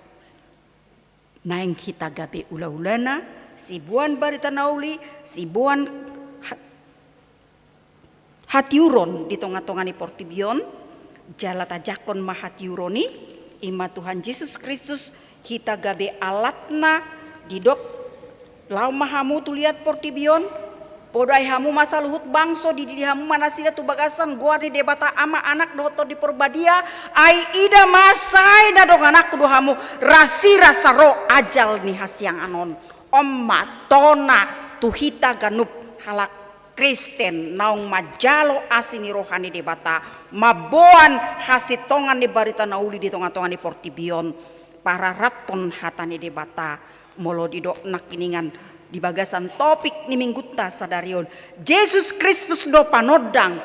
naeng hita gabe ulaulana, siboan barita na uli, siboan ha-, hatiuron di tongatonga ni portibi on, jala tajangkon ma hatiuron i, i ma Tuhan Jesus Kristus, hita gabe alatna. Didok, laho ma hamu tu liat portibi on, podai hamu ma saluhut bangso, dididi hamu ma nasida tu bagasan goar ni Debata Ama, Anak dohot Tondi Porbadia. Ai ida ma, sai na dongananku do hamu, rasirasa ro ajal ni hasiangan on. On ma tona tu hita ganup halak Kristen naung manjalo asi ni roha ni Debata, mamboan hasintongan ni barita na uli di tongatonga ni portibi on, pararathon hata ni Debata. Molo didok nangkiningan di bagasan topik ni minggunta sadari on, Jesus Kristus do panondang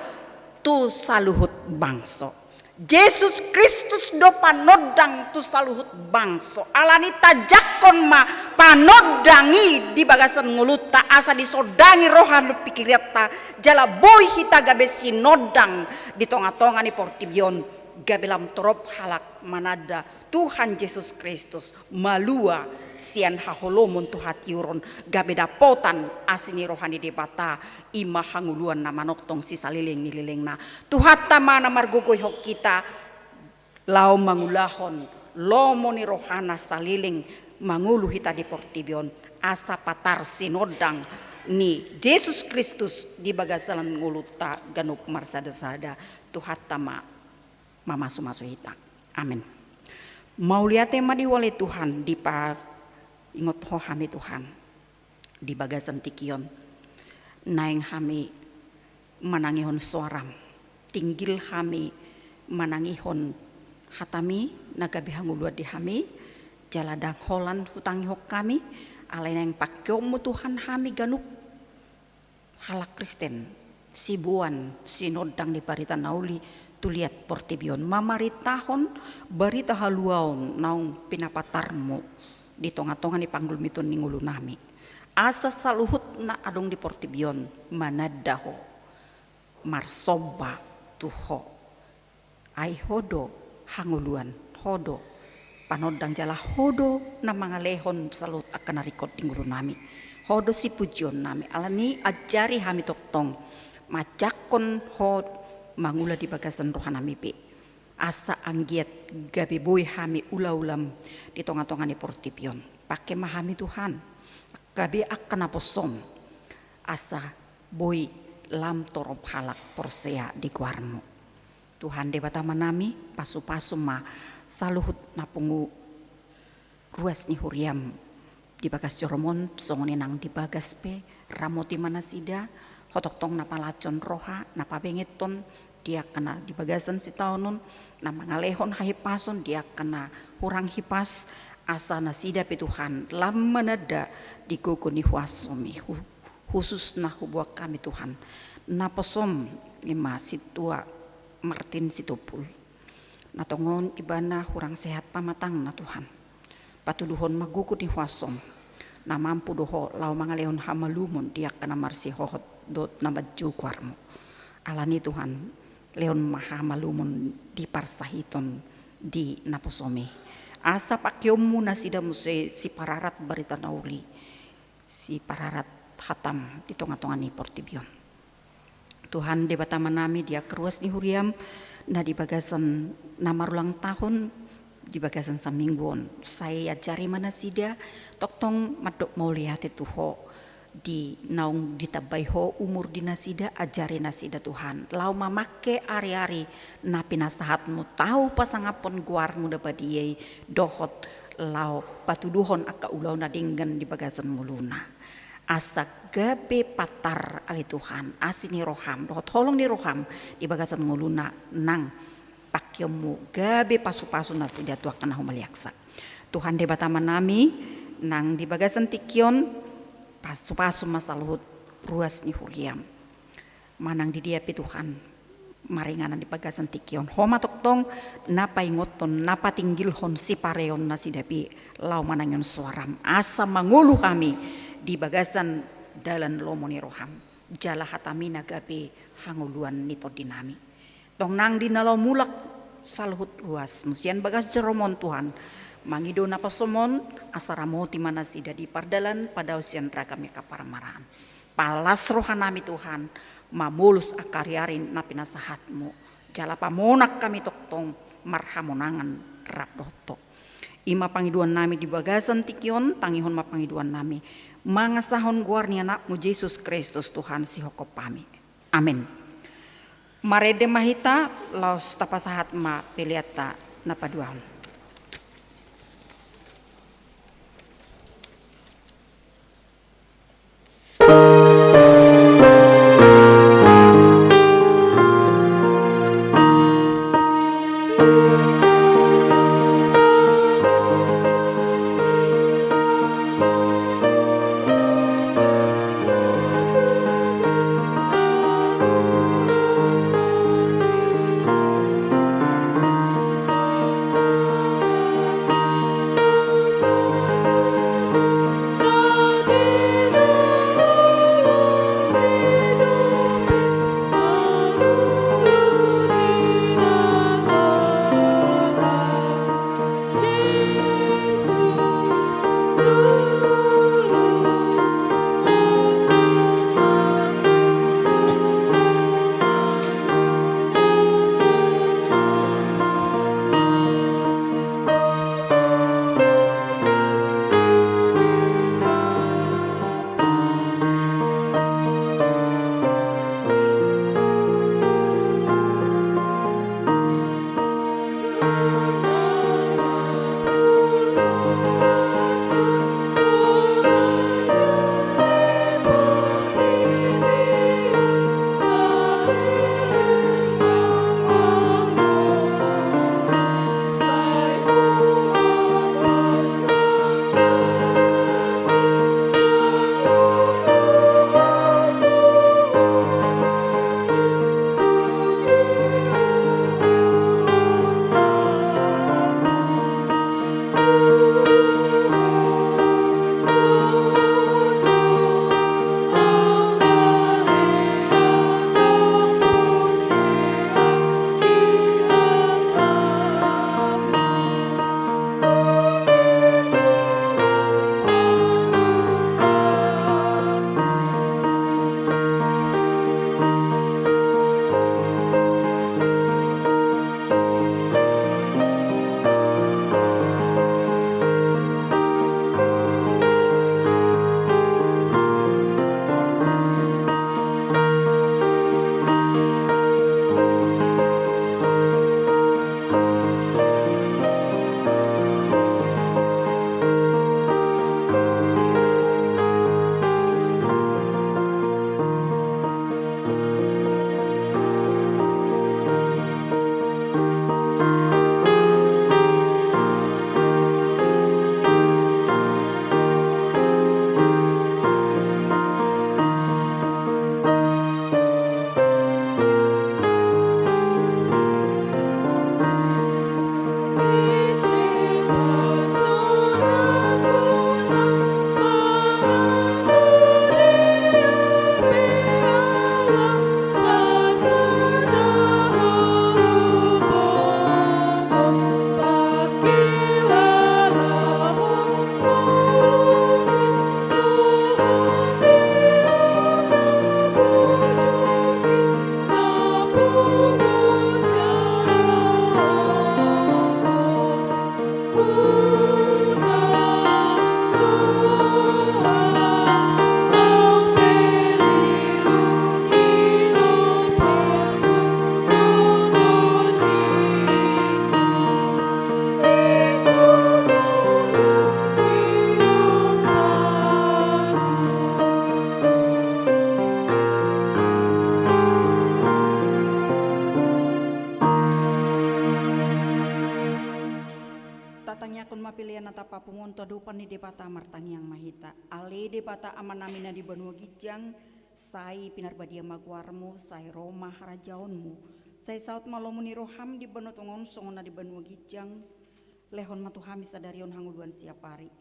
tu saluhut bangso. Jesus Kristus do panondang tu saluhut bangso. Alani tajangkon ma panondang i di bagasan ngolunta, asa disondangi roha dohot pingkiranta, jala boi hita gabe sinondang di tongatonga ni portibi on, gabe lam torop halak mananda Tuhan Jesus Kristus, malua sian haholomon tu hatiuron, gabe dapotan asi ni roha ni Debata, i ma hangoluan na manongtong sisaleleng ni lelengna. Tuhanta ma na margogoihon hita, laho mangulahon lomo ni rohana saleleng mangolu hita di portibi on, asa patar sinondang ni Jesus Kristus di bagasan ngolunta ganup marsadasada. Tuhanta ma mamasumasu hita. Amen. Mauliate ma di Ho ale Tuhan, dipaingot Ho hami Tuhan di bagasan tingki on. Naeng hami manangihon soaram, tinggil hami manangihon hatami na gabe hangoluan di hami, jala ndang holan hutangihon hami, alai naeng pangkeonmu Tuhan hami ganup halak Kristen, siboan sinondang ni barita na uli tu liat portibi on, mamaritahon barita haluaon naung pinapatarmu di tongatonga ni panggulmiton ni ngolunami. Asa saluhut na adong di portibi on mananda Ho, marsomba tu Ho. Ai Ho do hangoluan, Ho do panondang jala Ho do na mangalehon saluhut angka na ringkot di ngolunami. Ho do sipujionnami, alani ajari hami tongtong manjangkon Ho mangula di bagasan rohanami be. Asa anggiat gabe boi hami ulaulam di tongatonga ni portibi on. Pangke ma hami Tuhan, gabe angka naposom, asa boi lam torop halak porsea di goarmu. Tuhan Debata Amanami, pasupasu ma saluhut na pungu ruas ni huriaM di bagas joroMon, songon i nang di bagas pe. Ramoti ma nasida, Ho tongtong na palashon roha, na pabengeton di angka na di bagasan sitaonon, na mangalehon hahipason di angka na hurang hipas, asa nasida pe Tuhan lam mananda di gogo ni huasoMi. Hu-, hususna huboan hami Tuhan naposoM, i ma Sintua Martin Sitompul, na tongon ibana hurang sehat pamatangna Tuhan. Patuduhon ma gogo ni huasoM, na mampu do Ho laho mangalehon hamalumon di angka na marsihohot dohot na manjou goarMu. Alani Tuhan, lehon ma hamalumon di parsahiton di naposoMi. Asa pangkeonMu nasida muse sipararat barita na uli, sipararat hataM di tongatonga ni portibi on. Tuhan Debata Amanami, di angka ruas ni huriaM na di bagasan na marulang tahun, di bagasan saminggu on, sai ajari ma nasida tongtong mandok mauliate tu Ho, di naung ditambai Ho umur di nasida, ajari nasida Tuhan laho mamangke ariari na pinasahatMu, tau pasangaphon goarMu na badia i, dohot laho patuduhon angka ulaon na denggan di bagasan ngoluna. Asa gabe patar ale Tuhan, asi ni rohaM dohot holong ni rohaM di bagasan ngoluna nang pangkeonMu gabe pasupasu nasida tu angka na humaliangsa. Tuhan Debata Amanami, nang di bagasan tingki on, pasupasu ma saluhut ruas ni huriaM. Manang di dia pe Tuhan maringanan di bagasan tingki on, Ho ma tongtong na paingothon, na patinggilhon, sipareon nasida pe laho manangihon soaraM, asa mangolu hami di bagasan dalan lomo ni rohaM, jala hataMi na gabe hangoluan ni tondinami. Tong nang di na laho mulak saluhut ruas, muse sian bagas joroMon Tuhan, mangido naposoMon, asa ramoti ma nasida di pardalan, padaohon sian ragam ni angka parmaraan. Palas rohanami Tuhan, mamolus angka ariari na pinasahatMu, jala pamonang hami tongtong marhamonangan rap dohot Ho. I ma pangidoannami di bagasan tingki on, tangihon ma pangidoannami, mangasahon goar ni AnakMu Jesus Kristus Tuhan sihophop hami. Amen. Marende ma hita, laos tapasahat ma peleanta na paduahon. Songon ma pelean na tapapungu on tu adopan ni Debata, martangiang ma hita. Ale Debata Amanami na di banua ginjang, sai pinarbadia ma goarmu, sai ro ma harajaonmu, sai saut ma lomo ni roham di banua tonga on songon na di banua ginjang. Lehon ma tu hami sadari on hangoluan siapari.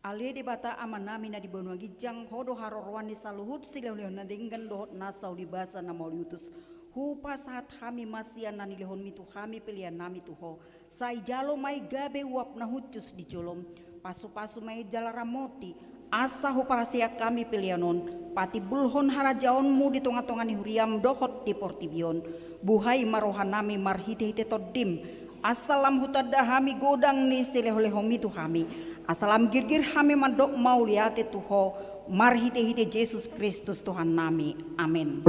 Ale Debata Amanami na di banua ginjang, Ho do haroroan ni saluhut silehonlehon na denggan dohot nasa ulibasa na mauliutus. Hupasahat hami ma sian na nilehonmi tu hami peleannami tu Ho. Sai jalo ma i gabe uap na hushus di jolom. Pasupasu ma i jala ramoti, asa huparsiak hami pelean on, patimbulhon harajaonmu di tongatonga ni huriam dohot di portibi on. Buhai ma rohanami marhitehite Tondim, asa lam hutanda hami godang ni silehonlehonmi tu hami, asa lam girgir hami mandok mauliate tu Ho, marhitehite Jesus Kristus Tuhannami. Amen.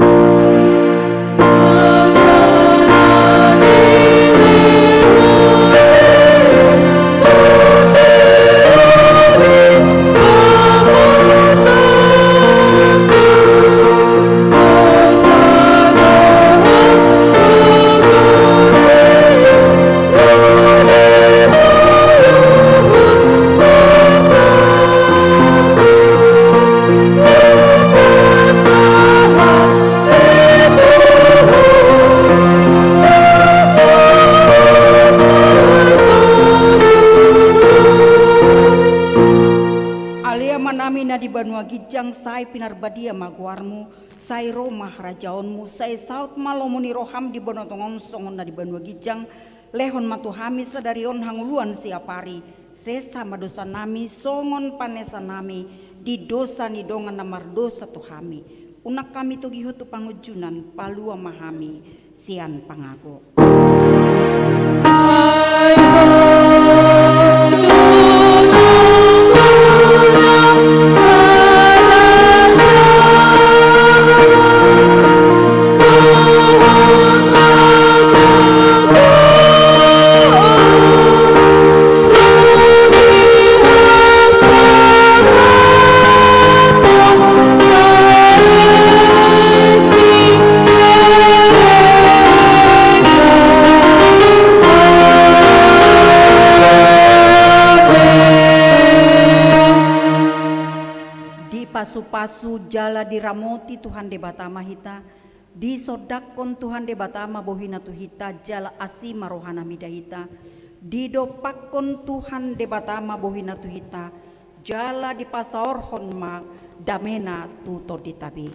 Ale Amanami na di banua ginjang, sai pinarbadia ma goarmu, sai ro ma harajaonmu, sai saut ma lomo ni roham di banua tonga on songon na di banua ginjang. Lehon ma tu hami sadari on hangoluan siapari, sesa ma dosanami songon panesanami di dosa ni dongan na mardosa tu hami. Unang hami togihon tu pangunjunan, palua ma hami sian pangago. Dipasupasu jala diramoti Tuhan Debata ma hita, disondangkon Tuhan Debata ma bohina tu hita, jala asi ma rohana mida hita, didompakkon Tuhan Debata ma bohina tu hita, jala dipasaorhon ma damena tu tondinta be.